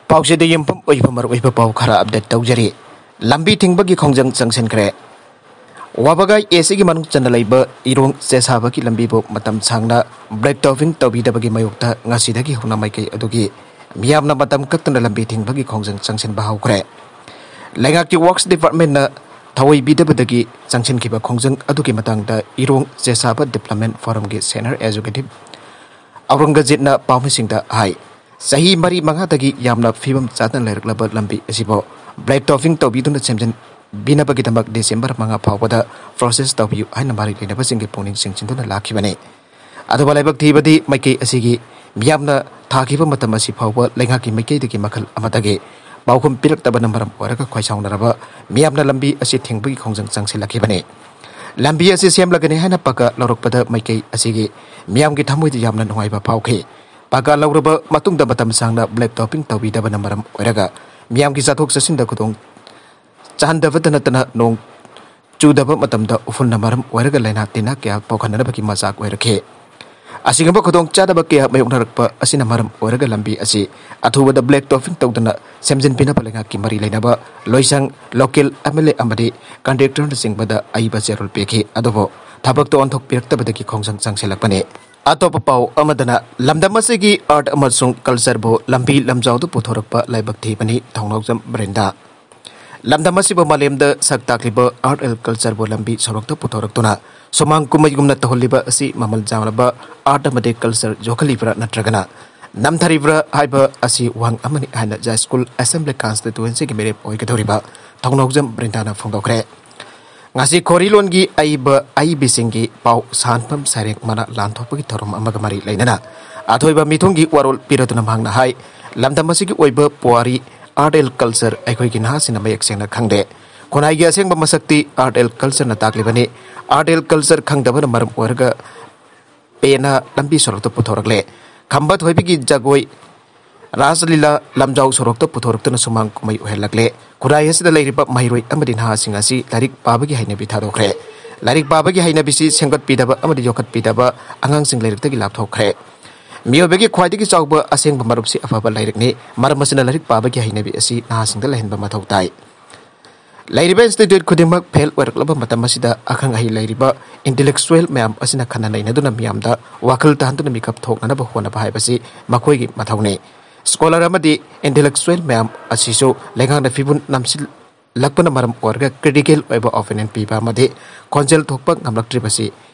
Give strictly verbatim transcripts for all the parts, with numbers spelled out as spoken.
ꯄꯥꯎꯆꯦꯗ ꯌꯨꯝꯐꯝ ꯑꯣꯏꯕ ꯃꯔꯨꯑꯣꯏꯕ ꯄꯥꯎ ꯈꯔ ꯑꯞꯗꯦꯠ ꯇꯧꯖꯔꯤ꯫ ꯂꯝꯕꯤ ꯊꯤꯡꯕꯒꯤ ꯈꯣꯡꯖꯪ ꯆꯪꯁꯤꯟꯈ꯭ꯔꯦ꯫ ꯋꯥꯕꯒꯥꯏ ꯑꯦꯁꯤꯒꯤ ꯃꯅꯨꯡ ꯆꯟꯅ ꯂꯩꯕ ꯏꯔꯣꯡ ꯆꯦꯁꯥꯕꯒꯤ ꯂꯝꯕꯤꯕꯨ ꯃꯇꯝ ꯁꯥꯡꯅ ꯕ꯭ꯂꯦꯛ ꯇꯣꯄꯤꯡ ꯇꯧꯕꯤꯗꯕꯒꯤ ꯃꯥꯌꯣꯛꯇ ꯉꯁꯤꯗꯒꯤ ꯍꯧꯅ ꯃꯥꯏꯀꯩ ꯑꯗꯨꯒꯤ ꯃꯤꯌꯥꯝꯅ ꯃꯇꯝ ꯀꯛꯇꯅ ꯂꯝꯕꯤ ꯊꯤꯡꯕꯒꯤ ꯈꯣꯡꯖꯪ ꯆꯪꯁꯤꯟꯕ ꯍꯧꯈ꯭ꯔꯦ꯫ ꯂꯩꯉꯥꯛꯀꯤ ꯋꯥꯔꯛꯁ ꯗꯤꯄꯥꯔꯠꯃꯦꯟꯅ ꯊꯑꯣꯏꯕꯤꯗꯕꯗꯒꯤ ꯆꯪꯁꯤꯟꯈꯤꯕ ꯈꯣꯡꯖꯪ ꯑꯗꯨꯒꯤ ꯃꯇꯥꯡꯗ ꯏꯔꯣꯡ ꯆꯦꯁꯥꯕ ꯗꯤꯕ꯭ꯂꯞꯃꯦꯟ ꯐꯣꯔꯝꯒꯤ ꯁꯦꯅꯤꯌꯔ ꯑꯦꯖꯨꯀꯦꯇꯤꯚ ꯑꯧꯔꯪꯒꯖꯤꯠꯅ ꯄꯥꯎꯃꯤꯁꯤꯡꯗ ꯍꯥꯏ꯫ ꯆꯍꯤ ꯃꯔꯤ ꯃꯉꯥꯗꯒꯤ ꯌꯥꯝꯅ ꯐꯤꯕꯝ ꯆꯥꯗꯅ ꯂꯩꯔꯛꯂꯕ ꯂꯝꯕꯤ ꯑꯁꯤꯕꯨ ꯕ꯭ꯂꯦꯛ ꯇꯣꯄꯤꯡ ꯇꯧꯕꯤꯗꯨꯅ ꯁꯦꯝꯖꯤꯟꯕꯤꯅꯕꯒꯤꯗꯃꯛ ꯗꯤꯁꯦꯝꯕꯔ ꯃꯉꯥ ꯐꯥꯎꯕꯗ ꯄ꯭ꯔꯣꯁꯦꯁ ꯇꯧꯕꯤꯌꯨ ꯍꯥꯏꯅ ꯃꯔꯤ ꯂꯩꯅꯕꯁꯤꯡꯒꯤ ꯄꯨꯛꯅꯤꯡ ꯆꯤꯡꯁꯤꯟꯗꯨꯅ ꯂꯥꯛꯈꯤꯕꯅꯤ꯫ ꯑꯗꯨꯕꯨ ꯂꯥꯏꯕꯛ ꯊꯤꯕꯗꯤ ꯃꯥꯏꯀꯩ ꯑꯁꯤꯒꯤ ꯃꯤꯌꯥꯝꯅ ꯊꯥꯈꯤꯕ ꯃꯇꯝ ꯑꯁꯤ ꯐꯥꯎꯕ ꯂꯩꯉꯥꯛꯀꯤ ꯃꯥꯏꯀꯩꯗꯒꯤ ꯃꯈꯜ ꯑꯃꯗꯒꯤ ꯄꯥꯎꯈꯨꯝ ꯄꯤꯔꯛꯇꯕꯅ ꯃꯔꯝ ꯑꯣꯏꯔꯒ ꯈꯣꯏꯁꯥꯎꯅꯔꯕ ꯃꯤꯌꯥꯝꯅ ꯂꯝꯕꯤ ꯑꯁꯤ ꯊꯤꯡꯕꯒꯤ ꯈꯣꯡꯖꯪ ꯆꯪꯁꯤꯜꯂꯛꯈꯤꯕꯅꯤ꯫ ꯂꯝꯕꯤ ꯑꯁꯤ ꯁꯦꯝꯂꯒꯅꯤ ꯍꯥꯏꯅ ꯄꯀꯥ ꯂꯧꯔꯛꯄꯗ ꯃꯥꯏꯀꯩ ꯑꯁꯤꯒꯤ ꯃꯤꯌꯥꯝꯒꯤ ꯊꯃꯣꯏꯗ ꯌꯥꯝꯅ ꯅꯨꯡꯉꯥꯏꯕ ꯐꯥꯎꯈꯤ꯫ ꯄꯀꯥ ꯂꯧꯔꯕ ꯃꯇꯨꯡꯗ ꯃꯇꯝ ꯁꯥꯡꯅ ꯕ꯭ꯂꯦꯛ ꯇꯣꯄꯤꯡ ꯇꯧꯕꯤꯗꯕꯅ ꯃꯔꯝ ꯑꯣꯏꯔꯒ ꯃꯤꯌꯥꯝꯒꯤ ꯆꯠꯊꯣꯛ ꯆꯠꯁꯤꯟꯗ ꯈꯨꯗꯣꯡ ꯆꯥꯍꯟꯗꯕꯇ ꯅꯠꯇꯅ ꯅꯣꯡ ꯆꯨꯗꯕ ꯃꯇꯝꯗ ꯎꯐꯨꯜꯅ ꯃꯔꯝ ꯑꯣꯏꯔꯒ ꯂꯥꯏꯅꯥ ꯇꯤꯟꯅꯥ ꯀꯌꯥ ꯄꯣꯛꯍꯟꯅꯕꯒꯤ ꯃꯆꯥꯛ ꯑꯣꯏꯔꯛꯈꯤ꯫ ꯑꯁꯤꯒꯨꯝꯕ ꯈꯨꯗꯣꯡꯆꯥꯗꯕ ꯀꯌꯥ ꯃꯥꯌꯣꯛꯅꯔꯛꯄ ꯑꯁꯤꯅ ꯃꯔꯝ ꯑꯣꯏꯔꯒ ꯂꯝꯕꯤ ꯑꯁꯤ ꯑꯊꯨꯕꯗ ꯕ꯭ꯂꯦꯛ ꯇꯣꯄꯤꯡ ꯇꯧꯗꯨꯅ ꯁꯦꯝꯖꯤꯟꯕꯤꯅꯕ ꯂꯩꯉꯥꯛꯀꯤ ꯃꯔꯤ ꯂꯩꯅꯕ ꯂꯣꯏꯁꯪ, ꯂꯣꯀꯦꯜ ꯑꯦꯝ ꯑꯦꯜ ꯑꯦ ꯑꯃꯗꯤ ꯀꯟꯇ꯭ꯔꯦꯛꯇꯔꯅꯆꯤꯡꯕꯗ ꯑꯏꯕ ꯆꯦꯔꯣꯜ ꯄꯤꯈꯤ꯫ ꯑꯗꯨꯕꯨ ꯊꯕꯛꯇ ꯑꯣꯟꯊꯣꯛꯄꯤꯔꯛꯇꯕꯗꯒꯤ ꯈꯣꯡꯖꯪ ꯆꯪꯁꯤꯜꯂꯛꯄꯅꯤ꯫ ꯑꯇꯣꯞꯄ ꯄꯥꯎ ꯑꯃꯗꯅ ꯂꯝꯗꯝ ꯑꯁꯤꯒꯤ ꯑꯥꯔꯠ ꯑꯃꯁꯨꯡ ꯀꯜꯆꯔꯕꯨ ꯂꯝꯕꯤ ꯂꯝꯖꯥꯎꯗ ꯄꯨꯊꯣꯔꯛꯄ ꯂꯥꯏꯕꯛ ꯊꯤꯕꯅꯤ, ꯊꯧꯅꯥꯎꯖꯝ ꯕ꯭ꯔꯤꯟꯗꯥ꯫ ꯂꯝꯗꯝ ꯑꯁꯤꯕꯨ ꯃꯥꯂꯦꯝꯗ ꯁꯛ ꯇꯥꯛꯂꯤꯕ ꯑꯥꯔꯠ ꯑꯦꯟ ꯀꯜꯆꯔꯕꯨ ꯂꯝꯕꯤ ꯁꯣꯔꯣꯛꯇ ꯄꯨꯊꯣꯔꯛꯇꯨꯅ ꯁꯨꯃꯥꯡ ꯀꯨꯝꯍꯩꯒꯨꯝꯅ ꯇꯧꯍꯜꯂꯤꯕ ꯑꯁꯤ ꯃꯃꯜ ꯌꯥꯝꯂꯕ ꯑꯥꯔꯠ ꯑꯃꯗꯤ ꯀꯜꯆꯔ ꯌꯣꯛꯍꯜꯂꯤꯕ꯭ꯔꯥ ꯅꯠꯇ꯭ꯔꯒꯅ ꯅꯝꯊꯔꯤꯕ꯭ꯔꯥ ꯍꯥꯏꯕ ꯑꯁꯤ ꯋꯥꯍꯪ ꯑꯃꯅꯤ ꯍꯥꯏꯅ ꯖꯥꯏꯁ꯭ꯀꯨꯜ ꯑꯦꯁꯦꯝꯕ꯭ꯂꯤ ꯀꯟꯁꯇꯤꯇ꯭ꯋꯦꯟꯁꯤꯒꯤ ꯃꯤꯔꯦꯞ ꯑꯣꯏꯒꯗꯧꯔꯤꯕ ꯊꯧꯅꯥꯎꯖꯝ ꯕ꯭ꯔꯤꯟꯗꯥꯅ ꯐꯣꯡꯗꯣꯛꯈ꯭ꯔꯦ꯫ ꯉꯁꯤ ꯈꯣꯔꯤꯂꯣꯟꯒꯤ ꯑꯏꯕ ꯑꯏꯕꯤꯁꯤꯡꯒꯤ ꯄꯥꯎ ꯁꯥꯟꯐꯝ ꯁꯩꯔꯦꯡ ꯃꯅꯥ ꯂꯥꯟꯊꯣꯛꯄꯒꯤ ꯊꯧꯔꯝ ꯑꯃꯒ ꯃꯔꯤ ꯂꯩꯅꯅ ꯑꯊꯣꯏꯕ ꯃꯤꯊꯨꯡꯒꯤ ꯋꯥꯔꯣꯜ ꯄꯤꯔꯗꯨꯅ ꯃꯍꯥꯛꯅ ꯍꯥꯏ, ꯂꯝꯗꯝ ꯑꯁꯤꯒꯤ ꯑꯣꯏꯕ ꯄꯨꯋꯥꯔꯤ, ꯑꯥꯔꯠ ꯑꯦꯟ ꯀꯜꯆꯔ ꯑꯩꯈꯣꯏꯒꯤ ꯅꯍꯥꯁꯤꯡꯅ ꯃꯌꯦꯛ ꯁꯦꯡꯅ ꯈꯪꯗꯦ꯫ ꯈꯨꯟꯅꯥꯏꯒꯤ ꯑꯁꯦꯡꯕ ꯃꯁꯛꯇꯤ ꯑꯥꯔꯠ ꯑꯦꯟ ꯀꯜꯆꯔꯅ ꯇꯥꯛꯂꯤꯕꯅꯤ꯫ ꯑꯥꯔꯠ ꯑꯦꯟ ꯀꯜꯆꯔ ꯈꯪꯗꯕꯅ ꯃꯔꯝ ꯑꯣꯏꯔꯒ ꯄꯦꯅꯥ ꯂꯝꯕꯤ ꯁꯣꯔꯣꯛꯇ ꯄꯨꯊꯣꯔꯛꯂꯦ꯫ ꯈꯝꯕ ꯊꯣꯏꯕꯤꯒꯤ ꯖꯒꯣꯏ, ꯔꯥꯁ ꯂꯤꯂꯥ ꯂꯝꯖꯥꯎ ꯁꯣꯔꯣꯛꯇ ꯄꯨꯊꯣꯔꯛꯇꯨꯅ ꯁꯨꯃꯥꯡ ꯀꯨꯝꯍꯩ ꯑꯣꯏꯍꯜꯂꯛꯂꯦ꯫ ꯈꯨꯟꯅꯥꯏ ꯑꯁꯤꯗ ꯂꯩꯔꯤꯕ ꯃꯍꯩꯔꯣꯏ ꯑꯃꯗꯤ ꯅꯍꯥꯁꯤꯡ ꯑꯁꯤ ꯂꯥꯏꯔꯤꯛ ꯄꯥꯕꯒꯤ ꯍꯩꯅꯕꯤ ꯊꯥꯗꯣꯛꯈ꯭ꯔꯦ꯫ ꯂꯥꯏꯔꯤꯛ ꯄꯥꯕꯒꯤ ꯍꯩꯅꯕꯤꯁꯤ ꯁꯦꯝꯒꯠꯄꯤꯗꯕ ꯑꯃꯗꯤ ꯌꯣꯛꯈꯠꯄꯤꯗꯕ ꯑꯉꯥꯡꯁꯤꯡ ꯂꯥꯏꯔꯤꯛꯇꯒꯤ ꯂꯥꯞꯊꯣꯛꯈ꯭ꯔꯦ꯫ ꯃꯤꯑꯣꯏꯕꯒꯤ ꯈ꯭ꯋꯥꯏꯗꯒꯤ ꯆꯥꯎꯕ ꯑꯁꯦꯡꯕ ꯃꯔꯨꯞꯁꯤ ꯑꯐꯕ ꯂꯥꯏꯔꯤꯛꯅꯤ꯫ ꯃꯔꯝ ꯑꯁꯤꯅ ꯂꯥꯏꯔꯤꯛ ꯄꯥꯕꯒꯤ ꯍꯩꯅꯕꯤ ꯑꯁꯤ ꯅꯍꯥꯁꯤꯡꯗ ꯂꯩꯍꯟꯕ ꯃꯊꯧ ꯇꯥꯏ꯫ ꯂꯩꯔꯤꯕ institute ꯈꯨꯗꯤꯡꯃꯛ fail ꯑꯣꯏꯔꯛꯂꯕ ꯃꯇꯝ ꯑꯁꯤꯗ ꯑꯈꯪ ꯑꯍꯩ ꯂꯩꯔꯤꯕ intellectual ꯃꯌꯥꯝ ꯑꯁꯤꯅ ꯈꯟꯅ ꯅꯩꯅꯗꯨꯅ ꯃꯤꯌꯥꯝꯗ ꯋꯥꯈꯜ ꯇꯥꯍꯟꯗꯨꯅ ꯃꯤꯀꯞ ꯊꯣꯛꯅꯅꯕ ꯍꯣꯠꯅꯕ ꯍꯥꯏꯕꯁꯤ ꯃꯈꯣꯏꯒꯤ ꯃꯊꯧꯅꯤ꯫ Scholar ꯑꯃꯗꯤ intellectual ꯃꯌꯥꯝ ꯑꯁꯤꯁꯨ ꯂꯩꯉꯥꯛꯅ ꯐꯤꯕꯨꯟ ꯅꯝꯁꯤꯜ ꯂꯛꯄꯅ ꯃꯔꯝ ꯑꯣꯏꯔꯒ critical ꯑꯣꯏꯕ opinion ꯄꯤꯕ ꯑꯃꯗꯤ ꯈꯣꯟꯖꯦꯜ ꯊꯣꯛꯄ ꯉꯝꯂꯛꯇ꯭ꯔꯤꯕꯁꯤ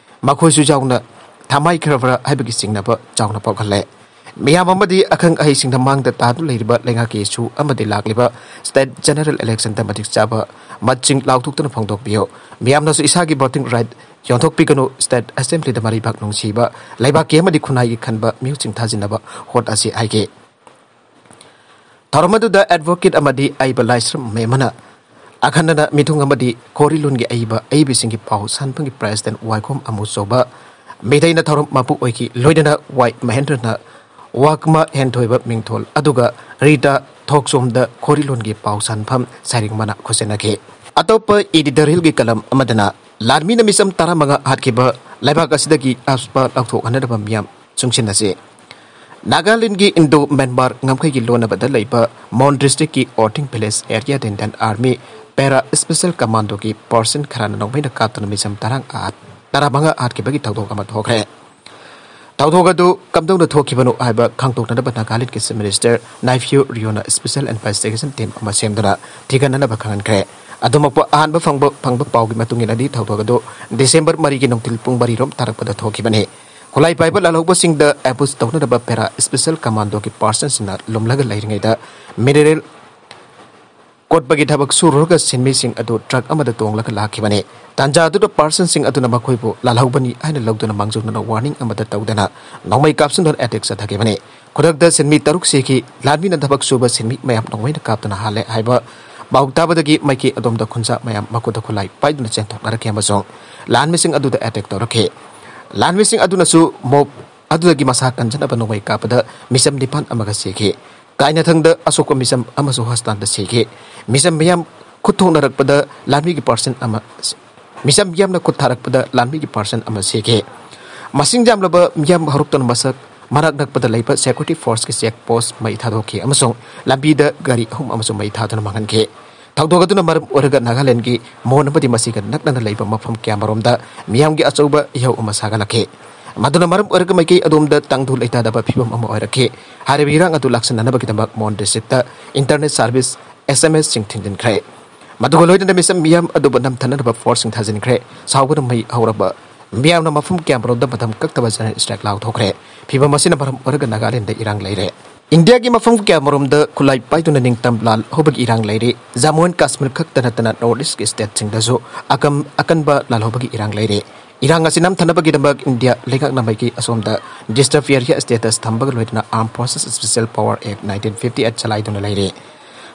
ꯃꯈꯣꯏꯁꯨ ꯌꯥꯎꯅ ꯊꯃꯥꯏꯈ꯭ꯔꯕ꯭ꯔꯥ ꯍꯥꯏꯕꯒꯤ ꯆꯤꯡꯅꯕ ꯆꯥꯎꯅ ꯄꯣꯛꯍꯜꯂꯦ꯫ ꯃꯤꯌꯥꯝ ꯑꯃꯗꯤ ꯑꯈꯪ ꯑꯍꯩꯁꯤꯡꯅ ꯃꯥꯡꯗ ꯇꯥꯗꯨꯅ ꯂꯩꯔꯤꯕ ꯂꯩꯉꯥꯛꯀꯤ issue ꯑꯃꯗꯤ ꯂꯥꯛꯂꯤꯕ state general election ꯗ ꯃꯇꯤꯛ ꯆꯥꯕ ꯃꯠꯁꯤꯡ ꯂꯥꯎꯊꯣꯛꯇꯨꯅ ꯐꯣꯡꯗꯣꯛꯄꯤꯌꯨ꯫ ꯃꯤꯌꯥꯝꯅꯁꯨ ꯏꯁꯥꯒꯤ voting right ꯌꯣꯟꯊꯣꯛꯄꯤꯒꯅꯨ, state assembly ꯗ ꯃꯔꯩꯕꯥꯛ ꯅꯨꯡꯁꯤꯕ, ꯂꯩꯕꯥꯛꯀꯤ ꯑꯃꯗꯤ ꯈꯨꯟꯅꯥꯏꯒꯤ ꯈꯟꯕ ꯃꯤꯍꯨꯠꯁꯤꯡ ꯊꯥꯖꯤꯟꯅꯕ ꯍꯣꯠꯅꯁꯤ ꯍꯥꯏꯈꯤ꯫ ꯊꯧꯔꯝ ꯑꯗꯨꯗ advocate ꯑꯃꯗꯤ ꯑꯏꯕ ꯂꯥꯏꯁ꯭ꯔꯝ ꯃꯦꯝ ꯑꯃꯅ ꯑꯈꯟꯅꯅ ꯃꯤꯊꯨꯡ ꯑꯃꯗꯤ ꯈꯣꯔꯤꯂꯣꯟꯒꯤ ꯑꯏꯕ ꯑꯏꯕꯤꯁꯤꯡꯒꯤ ꯄꯥꯎ ꯁꯥꯟꯐꯝꯒꯤ president ꯋꯥꯏꯈꯣꯝ ꯑꯃꯨꯆꯧꯕ ꯃꯤꯇꯩꯅ ꯊꯧꯔꯝ ꯃꯄꯨ ꯑꯣꯏꯈꯤ꯫ ꯂꯣꯏꯅꯅ ꯋꯥꯏ ꯃꯍꯦꯟꯗ꯭ꯔꯅ ꯋꯥꯛꯃ ꯍꯦꯟꯊꯣꯏꯕ ꯃꯤꯡꯊꯣꯜ ꯑꯗꯨꯒ ꯔꯤꯇꯥ ꯊꯣꯛꯆꯣꯝꯗ ꯈꯣꯔꯤꯂꯣꯟꯒꯤ ꯄꯥꯎ ꯁꯥꯟꯐꯝ ꯁꯩꯔꯦꯡ ꯃꯅꯥ ꯈꯨꯠꯁꯤꯟꯅꯈꯤ꯫ ꯑꯇꯣꯞꯄ editorial ꯒꯤ column ꯑꯃꯗꯅ ꯂꯥꯟꯃꯤꯅ ꯃꯤꯆꯝ ꯇꯔꯥꯃꯉꯥ ꯍꯥꯠꯈꯤꯕ ꯂꯩꯕꯥꯛ ꯑꯁꯤꯗꯒꯤ ꯑꯁꯄ ꯂꯧꯊꯣꯛꯍꯟꯅꯅꯕ ꯃꯤꯌꯥꯝ ꯆꯨꯡꯁꯤꯟꯅꯁꯤ꯫ ꯅꯥꯒꯥꯂꯦꯟꯗꯒꯤ ꯏꯟꯗꯣ ꯃ꯭ꯌꯥꯟꯃꯥꯔ ꯉꯝꯈꯩꯒꯤ ꯂꯣꯟꯅꯕꯗ ꯂꯩꯕ ꯃꯣꯟ district ꯀꯤ ꯑꯣꯔꯇꯤꯡ village area ꯗ Indian Army Para Special Commando ꯒꯤ person ꯈꯔꯅ ꯅꯣꯡꯃꯩꯅ ꯀꯥꯞꯇꯨꯅ ꯃꯤꯆꯝ ꯇꯔꯥ, ꯇꯔꯥꯃꯉꯥ ꯍꯥꯠꯈꯤꯕꯒꯤ ꯊꯧꯗꯣꯛ ꯑꯃ ꯊꯣꯛꯈ꯭ꯔꯦ꯫ ꯊꯧꯗꯣꯛ ꯑꯗꯨ ꯀꯝꯗꯧꯅ ꯊꯣꯛꯈꯤꯕꯅꯣ ꯍꯥꯏꯕ ꯈꯪꯗꯣꯛꯅꯅꯕ ꯅꯥꯒꯥꯂꯦꯟꯗꯒꯤ Chief Minister ꯅꯥꯏꯐꯤꯌꯨ ꯔꯤꯑꯣꯅ special investigation team ꯑꯃ ꯁꯦꯝꯗꯨꯅ ꯊꯤꯒꯠꯅꯅꯕ ꯈꯪꯍꯟꯈ꯭ꯔꯦ꯫ ꯑꯗꯨꯃꯛꯄꯨ ꯑꯍꯥꯟꯕ ꯐꯪꯕ, ꯐꯪꯕ ꯄꯥꯎꯒꯤ ꯃꯇꯨꯡ ꯏꯟꯅꯗꯤ ꯊꯧꯗꯣꯛ ꯑꯗꯨ ꯗꯤꯁꯦꯝꯕꯔ ꯃꯔꯤꯒꯤ ꯅꯨꯡꯊꯤꯜ ꯄꯨꯡ ꯃꯔꯤ ꯔꯣꯝ ꯇꯥꯔꯛꯄꯗ ꯊꯣꯛꯈꯤꯕꯅꯤ꯫ ꯈꯨꯠꯂꯥꯏ ꯄꯥꯏꯕ ꯂꯥꯜꯍꯧꯕꯁꯤꯡꯗ ambush ꯇꯧꯅꯅꯕ Para Special Commando ꯒꯤ person ꯁꯤꯡꯅ ꯂꯨꯝꯂꯒ ꯂꯩꯔꯤꯉꯩꯗ mineral ꯀꯣꯠꯄꯒꯤ ꯊꯕꯛ ꯁꯨꯔꯨꯔꯒ ꯁꯤꯟꯃꯤꯁꯤꯡ ꯑꯗꯨ truck ꯑꯃꯗ ꯇꯣꯡꯂꯒ ꯂꯥꯛꯈꯤꯕꯅꯤ꯫ ꯇꯥꯟꯖꯥ ꯑꯗꯨꯗ person ꯁꯤꯡ ꯑꯗꯨꯅ ꯃꯈꯣꯏꯕꯨ ꯂꯥꯜꯍꯧꯕꯅꯤ ꯍꯥꯏꯅ ꯂꯧꯗꯨꯅ ꯃꯥꯡꯖꯧꯅꯅ warning ꯑꯃꯗ ꯇꯧꯗꯅ ꯅꯣꯡꯃꯩ ꯀꯥꯞꯁꯤꯟꯗꯨꯅ attack ꯆꯠꯊꯈꯤꯕꯅꯤ꯫ ꯈꯨꯗꯛꯇ ꯁꯤꯟꯃꯤ ꯇꯔꯨꯛ ꯁꯤꯈꯤ꯫ ꯂꯥꯟꯃꯤꯅ ꯊꯕꯛ ꯁꯨꯕ ꯁꯤꯟꯃꯤ ꯃꯌꯥꯝ ꯅꯣꯡꯃꯩꯅ ꯀꯥꯞꯇꯨꯅ ꯍꯥꯠꯂꯦ ꯍꯥꯏꯕ ꯄꯥꯎ ꯇꯥꯕꯗꯒꯤ ꯃꯥꯏꯀꯩ ꯑꯗꯣꯝꯗ ꯈꯨꯟꯖꯥ ꯃꯌꯥꯝ ꯃꯈꯨꯠꯇ ꯈꯨꯠꯂꯥꯏ ꯄꯥꯏꯗꯨꯅ ꯆꯦꯟꯊꯣꯛꯅꯔꯛꯈꯤ ꯑꯃꯁꯨꯡ ꯂꯥꯟꯃꯤꯁꯤꯡ ꯑꯗꯨꯗ attack ꯇꯧꯔꯛꯈꯤ꯫ ꯂꯥꯟꯃꯤꯁꯤꯡ ꯑꯗꯨꯅꯁꯨ mob ꯑꯗꯨꯗꯒꯤ ꯃꯁꯥ ꯀꯟꯖꯅꯕ ꯅꯣꯡꯃꯩ ꯀꯥꯞꯄꯗ ꯃꯤꯆꯝ ꯅꯤꯄꯥꯟ ꯑꯃꯒ ꯁꯤꯈꯤ꯫ ꯀꯥꯏꯅꯊꯪꯗ ꯑꯁꯣꯛꯄ ꯃꯤꯆꯝ ꯑꯃꯁꯨ hospital ꯗ ꯁꯤꯈꯤ꯫ ꯃꯤꯆꯝ ꯃꯤꯌꯥꯝ ꯈꯨꯠ ꯊꯣꯛꯅꯔꯛꯄꯗ ꯂꯥꯟꯃꯤꯒꯤ person ꯑꯃ, ꯃꯤꯆꯝ ꯌꯥꯝꯅ ꯈꯨꯠ ꯊꯥꯔꯛꯄꯗ ꯂꯥꯟꯃꯤꯒꯤ person ꯑꯃ ꯁꯤꯈꯤ꯫ ꯃꯁꯤꯡ ꯌꯥꯝꯂꯕ ꯃꯤꯌꯥꯝ ꯍꯧꯔꯛꯇꯨꯅ ꯃꯁꯛ ꯃꯅꯥꯛ ꯅꯛꯄꯗ ꯂꯩꯕ security forceꯀꯤ check post ꯃꯩ ꯊꯥꯗꯣꯛꯈꯤ ꯑꯃꯁꯨꯡ ꯂꯝꯕꯤꯗ ꯒꯥꯔꯤ ꯑꯍꯨꯝ ꯑꯃꯁꯨ ꯃꯩ ꯊꯥꯗꯨꯅ ꯃꯥꯡꯍꯟꯈꯤ꯫ ꯊꯧꯗꯣꯛ ꯑꯗꯨꯅ ꯃꯔꯝ ꯑꯣꯏꯔꯒ ꯅꯥꯒꯥꯂꯦꯟꯗꯒꯤ ꯃꯣꯟ ꯑꯃꯗꯤ ꯃꯁꯤꯒ ꯅꯛꯅꯅ ꯂꯩꯕ ꯃꯐꯝ ꯀꯌꯥꯃꯔꯣꯝꯗ ꯃꯤꯌꯥꯝꯒꯤ ꯑꯆꯧꯕ ꯏꯍꯧ ꯑꯃ ꯁꯥꯒꯠꯂꯛꯈꯤ꯫ ꯃꯗꯨꯅ ꯃꯔꯝ ꯑꯣꯏꯔꯒ ꯃꯥꯏꯀꯩ ꯑꯗꯣꯝꯗ ꯇꯪꯗꯨ ꯂꯩꯇꯥꯗꯕ ꯐꯤꯕꯝ ꯑꯃ ꯑꯣꯏꯔꯛꯈꯤ꯫ ꯍꯥꯏꯔꯤꯕ ꯏꯔꯥꯡ ꯑꯗꯨ ꯂꯥꯛꯁꯤꯟꯅꯅꯕꯒꯤꯗꯃꯛ ꯃꯣꯟ districtꯇ internet service, SMSꯁꯤꯡ ꯊꯤꯡꯖꯤꯟꯈ꯭ꯔꯦ꯫ ꯃꯗꯨꯒ ꯂꯣꯏꯅꯅ ꯃꯤꯆꯝ ꯃꯤꯌꯥꯝ ꯑꯗꯨꯕꯨ ꯅꯝꯊꯅꯅꯕ forceꯁꯤꯡ ꯊꯥꯖꯤꯟꯈ꯭ꯔꯦ꯫ ꯁꯥꯎꯒꯅ ꯃꯩ ꯍꯧꯔꯕ ꯃꯤꯌꯥꯝꯅ ꯃꯐꯝ ꯀꯌꯥꯃꯔꯣꯝꯗ ꯃꯇꯝ ꯀꯛꯇꯕ general strike ꯂꯥꯎꯊꯣꯛꯈ꯭ꯔꯦ꯫ ꯐꯤꯕꯝ ꯑꯁꯤꯅ ꯃꯔꯝ ꯑꯣꯏꯔꯒ ꯅꯥꯒꯥꯂꯦꯟꯗ ꯏꯔꯥꯡ ꯂꯩꯔꯦ꯫ ꯏꯟꯗꯤꯌꯥꯒꯤ ꯃꯐꯝ ꯀꯌꯥꯃꯔꯣꯝꯗ ꯈꯨꯠꯂꯥꯏ ꯄꯥꯏꯗꯨꯅ ꯅꯤꯡꯇꯝ ꯂꯥꯜꯍꯧꯕꯒꯤ ꯏꯔꯥꯡ ꯂꯩꯔꯤ꯫ ꯖꯝꯃꯨ and ꯀꯥꯁꯃꯤꯔ ꯈꯛꯇ ꯅꯠꯇꯅ North Eastꯀꯤ stateꯁꯤꯡꯗꯁꯨ ꯑꯀꯝ-, ꯑꯀꯟꯕ ꯂꯥꯜꯍꯧꯕꯒꯤ ꯏꯔꯥꯡ ꯂꯩꯔꯤ꯫ ꯏꯔꯥꯡ ꯑꯁꯤ ꯅꯝꯊꯅꯕꯒꯤꯗꯃꯛ ꯏꯟꯗꯤꯌꯥ ꯂꯩꯉꯥꯛꯅ ꯃꯥꯏꯀꯩ ꯑꯁꯣꯝꯗ disturbed area status ꯊꯝꯕꯒ ꯂꯣꯏꯅꯅ Armed Forces Special Power Act nineteen fifty eight ꯆꯂꯥꯏꯗꯨꯅ ꯂꯩꯔꯤ꯫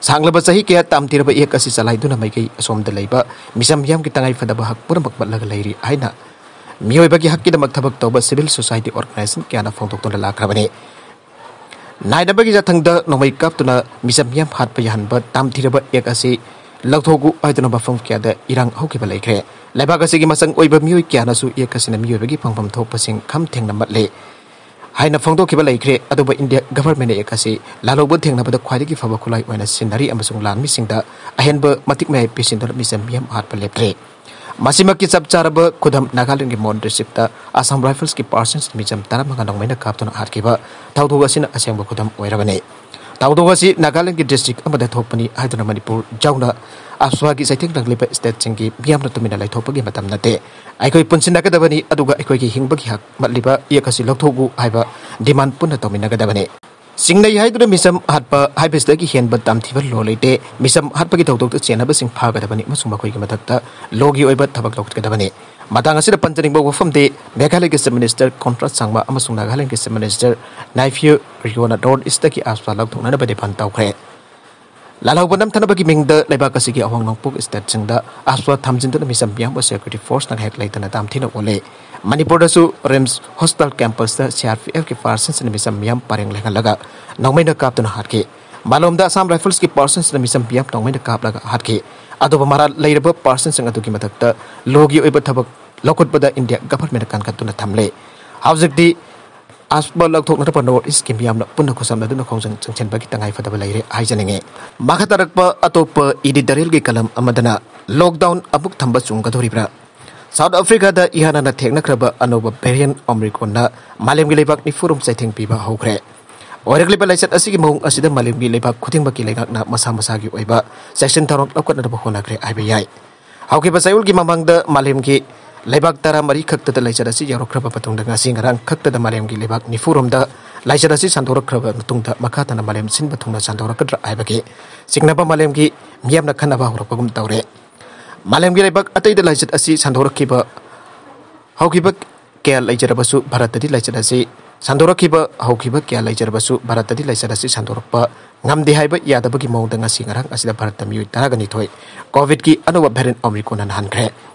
ꯁꯥꯡꯂꯕ ꯆꯍꯤ ꯀꯌꯥ ꯇꯥꯝꯊꯤꯔꯕ Act ꯑꯁꯤ ꯆꯂꯥꯏꯗꯨꯅ ꯃꯥꯏꯀꯩ ꯑꯁꯣꯝꯗ ꯂꯩꯕ ꯃꯤꯆꯝ ꯃꯤꯌꯥꯝꯒꯤ ꯇꯉꯥꯏ ꯐꯗꯕ ꯍꯛ ꯄꯨꯝꯅꯃꯛ ꯄꯠꯂꯒ ꯂꯩꯔꯤ ꯍꯥꯏꯅ ꯃꯤꯑꯣꯏꯕꯒꯤ ꯍꯛꯀꯤꯗꯃꯛ ꯊꯕꯛ ꯇꯧꯕ civil society organization ꯀꯌꯥꯅ ꯐꯣꯡꯗꯣꯛꯇꯨꯅ ꯂꯥꯛꯈ꯭ꯔꯕꯅꯤ꯫ ꯅꯥꯏꯠ ꯑꯃꯒꯤ ꯌꯥꯊꯪꯗ ꯅꯣꯡꯃꯩ ꯀꯥꯞꯇꯨꯅ ꯃꯤꯆꯝ ꯃꯤꯌꯥꯝ ꯍꯥꯠꯄ ꯌꯥꯍꯟꯕ ꯇꯥꯝꯊꯤꯔꯕ Act ꯑꯁꯤ ꯂꯧꯊꯣꯛꯎ ꯍꯥꯏꯗꯨꯅ ꯃꯐꯝ ꯀꯌꯥꯗ ꯏꯔꯥꯡ ꯍꯧꯈꯤꯕ ꯂꯩꯈ꯭ꯔꯦ꯫ ꯂꯩꯕꯥꯛ ꯑꯁꯤꯒꯤ ꯃꯆꯪ ꯑꯣꯏꯕ ꯃꯤꯑꯣꯏ ꯀꯌꯥꯅꯁꯨ Act ꯑꯁꯤꯅ ꯃꯤꯑꯣꯏꯕꯒꯤ ꯐꯪꯐꯝ ꯊꯣꯛꯄꯁꯤꯡ ꯈꯝ ꯊꯦꯡꯅ ꯃꯠꯂꯤ ꯍꯥꯏꯅ ꯐꯣꯡꯗꯣꯛꯈꯤꯕ ꯂꯩꯈ꯭ꯔꯦ꯫ ꯑꯗꯨꯕꯨ ꯏꯟꯗꯤꯌꯥ governmentꯅ Act ꯑꯁꯤ ꯂꯥꯜꯍꯧꯕ ꯊꯦꯡꯅꯕꯗ ꯈ꯭ꯋꯥꯏꯗꯒꯤ ꯐꯕ ꯈꯨꯠꯂꯥꯏ ꯑꯣꯏꯅ ꯁꯤꯖꯤꯟꯅꯔꯤ ꯑꯃꯁꯨꯡ ꯂꯥꯟꯃꯤꯁꯤꯡꯗ ꯑꯍꯦꯟꯕ ꯃꯇꯤꯛ ꯃꯌꯥꯏ ꯄꯤꯁꯤꯟꯗꯨꯅ ꯃꯤꯆꯝ ꯃꯤꯌꯥꯝ ꯍꯥꯠꯄ ꯂꯦꯞꯇ꯭ꯔꯤ꯫ ꯃꯁꯤꯃꯛꯀꯤ ꯆꯞ ꯆꯥꯔꯕ ꯈꯨꯗꯝ ꯅꯥꯒꯥꯂꯦꯟꯗꯒꯤ ꯃꯣꯟ districtꯇ Assam Riflesꯀꯤ personꯁꯤꯡ ꯃꯤꯆꯝ ꯇꯔꯥꯃꯉꯥ ꯅꯣꯡꯃꯩꯅ ꯀꯥꯞꯇꯨꯅ ꯍꯥꯠꯈꯤꯕ ꯊꯧꯗꯣꯛ ꯑꯁꯤꯅ ꯑꯁꯦꯡꯕ ꯈꯨꯗꯝ ꯑꯣꯏꯔꯕꯅꯤ꯫ ꯊꯧꯗꯣꯛ ꯑꯁꯤ ꯅꯥꯒꯥꯂꯦꯟꯗꯒꯤ district ꯑꯃꯗ ꯊꯣꯛꯄꯅꯤ ꯍꯥꯏꯗꯨꯅ ꯃꯅꯤꯄꯨꯔ ꯌꯥꯎꯅ ꯑꯐ꯭ꯋꯥꯒꯤ ꯆꯩꯊꯦꯡ ꯅꯪꯂꯤꯕ stateꯁꯤꯡꯒꯤ ꯃꯤꯌꯥꯝꯅ ꯇꯨꯃꯤꯟꯅ ꯂꯩꯊꯣꯛꯄꯒꯤ ꯃꯇꯝ ꯅꯠꯇꯦ꯫ ꯑꯩꯈꯣꯏ ꯄꯨꯟꯁꯤꯟꯅꯒꯗꯕꯅꯤ, ꯑꯗꯨꯒ ꯑꯩꯈꯣꯏꯒꯤ ꯍꯤꯡꯕꯒꯤ ꯍꯛ ꯃꯠꯂꯤꯕ Act ꯑꯁꯤ ꯂꯧꯊꯣꯛꯎ ꯍꯥꯏꯕ demand ꯄꯨꯟꯅ ꯇꯧꯃꯤꯟꯅꯒꯗꯕꯅꯤ꯫ ꯆꯤꯡꯅꯩ ꯍꯥꯏꯗꯨꯅ ꯃꯤꯆꯝ ꯍꯥꯠꯄ ꯍꯥꯏꯕꯁꯤꯗꯒꯤ ꯍꯦꯟꯕ ꯇꯥꯝꯊꯤꯕ law ꯂꯩꯇꯦ꯫ ꯃꯤꯆꯝ ꯍꯥꯠꯄꯒꯤ ꯊꯧꯗꯣꯛꯇ ꯆꯦꯟꯅꯕꯁꯤꯡ ꯐꯥꯒꯗꯕꯅꯤ ꯑꯃꯁꯨꯡ ꯃꯈꯣꯏꯒꯤ ꯃꯊꯛꯇ lawꯒꯤ ꯑꯣꯏꯕ ꯊꯕꯛ ꯂꯧꯈꯠꯀꯗꯕꯅꯤ꯫ ꯃꯇꯥꯡ ꯑꯁꯤꯗ ꯄꯟꯖꯅꯤꯡꯕ ꯋꯥꯐꯝꯗꯤ, ꯃꯦꯘꯥꯂꯌꯒꯤ Chief Minister ꯀꯣꯟꯔꯥꯗ ꯁꯥꯡꯃꯥ ꯑꯃꯁꯨꯡ ꯅꯥꯒꯥꯂꯦꯟꯗꯒꯤ Chief Minister ꯅꯥꯏꯐꯤꯌꯨ ꯔꯤꯑꯣꯅ North Eastꯇꯒꯤ ꯑꯐ꯭ꯋꯥ ꯂꯧꯊꯣꯛꯅꯅꯕ demand ꯇꯧꯈ꯭ꯔꯦ꯫ ꯂꯥꯜꯍꯧꯕ ꯅꯝꯊꯅꯕꯒꯤ ꯃꯤꯡꯗ ꯂꯩꯕꯥꯛ ꯑꯁꯤꯒꯤ ꯑꯋꯥꯡ ꯅꯣꯡꯄꯣꯛ stateꯁꯤꯡꯗ ꯑꯐ꯭ꯋꯥ ꯊꯝꯖꯤꯟꯗꯨꯅ ꯃꯤꯆꯝ ꯃꯤꯌꯥꯝꯕꯨ security forceꯅ ꯉꯥꯏꯍꯥꯛ ꯂꯩꯇꯅ ꯇꯥꯝꯊꯤꯅ ꯑꯣꯠꯂꯦ꯫ ꯃꯅꯤꯄꯨꯔꯗꯁꯨ RIMS hospital campusꯇ CRPFꯀꯤ personꯁꯤꯡꯅ ꯃꯤꯆꯝ ꯃꯤꯌꯥꯝ ꯄꯔꯦꯡ ꯂꯦꯡꯍꯜꯂꯒ ꯅꯣꯡꯃꯩꯅ ꯀꯥꯞꯇꯨꯅ ꯍꯥꯠꯈꯤ꯫ ꯃꯥꯂꯣꯝꯗ Assam Riflesꯀꯤ personꯁꯤꯡꯅ ꯃꯤꯆꯝ ꯃꯤꯌꯥꯝ ꯅꯣꯡꯃꯩꯅ ꯀꯥꯞꯂꯒ ꯍꯥꯠꯈꯤ꯫ ꯑꯗꯨꯕꯨ ꯃꯔꯥꯜ ꯂꯩꯔꯕ personꯁꯤꯡ ꯑꯗꯨꯒꯤ ꯃꯊꯛꯇ lawꯒꯤ ꯑꯣꯏꯕ ꯊꯕꯛ ꯂꯧꯈꯠꯄꯗ ꯏꯟꯗꯤꯌꯥ governmentꯅ ꯀꯟꯈꯠꯇꯨꯅ ꯊꯝꯂꯦ꯫ ꯍꯧꯖꯤꯛꯇꯤ ꯑꯁꯕ ꯂꯧꯊꯣꯛꯅꯅꯕ North East ꯀꯤ ꯃꯤꯌꯥꯝꯅ ꯄꯨꯟꯅ ꯈꯨꯠꯁꯝꯅꯗꯨꯅ ꯈꯣꯡꯖꯪ ꯆꯪꯁꯤꯟꯕꯒꯤ ꯇꯉꯥꯏ ꯐꯗꯕ ꯂꯩꯔꯦ ꯍꯥꯏꯖꯅꯤꯡꯉꯤ꯫ ꯃꯈꯥ ꯇꯥꯔꯛꯄ ꯑꯇꯣꯞꯄ editorial ꯒꯤ column ꯑꯃꯗꯅ, lockdown ꯑꯃꯨꯛ ꯊꯝꯕ ꯆꯨꯝꯒꯗꯧꯔꯤꯕ꯭ꯔꯥ? South Africa ꯗ ꯏꯍꯥꯟ ꯍꯥꯟꯅ ꯊꯦꯡꯅꯈ꯭ꯔꯕ ꯑꯅꯧꯕ variant Omicron ꯅ ꯃꯥꯂꯦꯝꯒꯤ ꯂꯩꯕꯥꯛ ꯅꯤꯐꯨꯔꯣꯝ ꯆꯩꯊꯦꯡ ꯄꯤꯕ ꯍꯧꯈ꯭ꯔꯦ꯫ ꯑꯣꯏꯔꯛꯂꯤꯕ ꯂꯥꯏꯆꯠ ꯑꯁꯤꯒꯤ ꯃꯑꯣꯡ ꯑꯁꯤꯗ ꯃꯥꯂꯦꯝꯒꯤ ꯂꯩꯕꯥꯛ ꯈꯨꯗꯤꯡꯃꯛꯀꯤ ꯂꯩꯉꯥꯛꯅ ꯃꯁꯥ ꯃꯁꯥꯒꯤ ꯑꯣꯏꯕ ꯆꯦꯛꯁꯤꯟ ꯊꯧꯔꯥꯡ ꯂꯧꯈꯠꯅꯅꯕ ꯍꯣꯠꯅꯈ꯭ꯔꯦ ꯍꯥꯏꯕ ꯌꯥꯏ꯫ ꯍꯧꯈꯤꯕ ꯆꯌꯣꯜꯒꯤ ꯃꯃꯥꯡꯗ ꯃꯥꯂꯦꯝꯒꯤ ꯂꯩꯕꯥꯛ ꯇꯔꯥꯃꯔꯤ ꯈꯛꯇꯗ ꯂꯥꯏꯆꯠ ꯑꯁꯤ ꯌꯧꯔꯛꯈ꯭ꯔꯕ ꯃꯇꯨꯡꯗ, ꯉꯁꯤ ꯉꯔꯥꯡ ꯈꯛꯇꯗ ꯃꯥꯂꯦꯝꯒꯤ ꯂꯩꯕꯥꯛ ꯅꯤꯐꯨꯔꯣꯝꯗ ꯂꯥꯏꯆꯠ ꯑꯁꯤ ꯁꯟꯗꯣꯔꯛꯈ꯭ꯔꯕ ꯃꯇꯨꯡꯗ, ꯃꯈꯥ ꯇꯥꯅ ꯃꯥꯂꯦꯝ ꯁꯤꯟꯕ ꯊꯨꯡꯅ ꯁꯟꯗꯣꯔꯛꯀꯗ꯭ꯔꯥ ꯍꯥꯏꯕꯒꯤ ꯆꯤꯡꯅꯕ ꯃꯥꯂꯦꯝꯒꯤ ꯃꯤꯌꯥꯝꯅ ꯈꯟꯅꯕ ꯍꯧꯔꯛꯄꯒꯨꯝ ꯇꯧꯔꯦ꯫ ꯃꯥꯂꯦꯝꯒꯤ ꯂꯩꯕꯥꯛ ꯑꯇꯩꯗ ꯂꯥꯏꯆꯠ ꯑꯁꯤ ꯁꯟꯗꯣꯔꯛꯈꯤꯕ ꯍꯧꯈꯤꯕ ꯀꯌꯥ ꯂꯩꯖꯔꯕꯁꯨ, ꯚꯥꯔꯠꯇꯗꯤ ꯂꯥꯏꯆꯠ ꯑꯁꯤ ꯁꯟꯗꯣꯔꯛꯈꯤꯕ ꯍꯧꯈꯤꯕ ꯀꯌꯥ ꯂꯩꯖꯔꯕꯁꯨ, ꯚꯥꯔꯠꯇꯗꯤ ꯂꯥꯏꯆꯠ ꯑꯁꯤ ꯁꯟꯗꯣꯔꯛꯄ ꯉꯝꯗꯦ ꯍꯥꯏꯕ ꯌꯥꯗꯕꯒꯤ ꯃꯑꯣꯡꯗ, ꯉꯁꯤ ꯉꯔꯥꯡ ꯑꯁꯤꯗ ꯚꯥꯔꯠꯇ ꯃꯤꯑꯣꯏ ꯇꯔꯥꯒ ꯅꯤꯊꯣꯏ COVID ꯀꯤ ꯑꯅꯧꯕ variant Omicron ꯅ ꯅꯥꯍꯟꯈ꯭ꯔꯦ꯫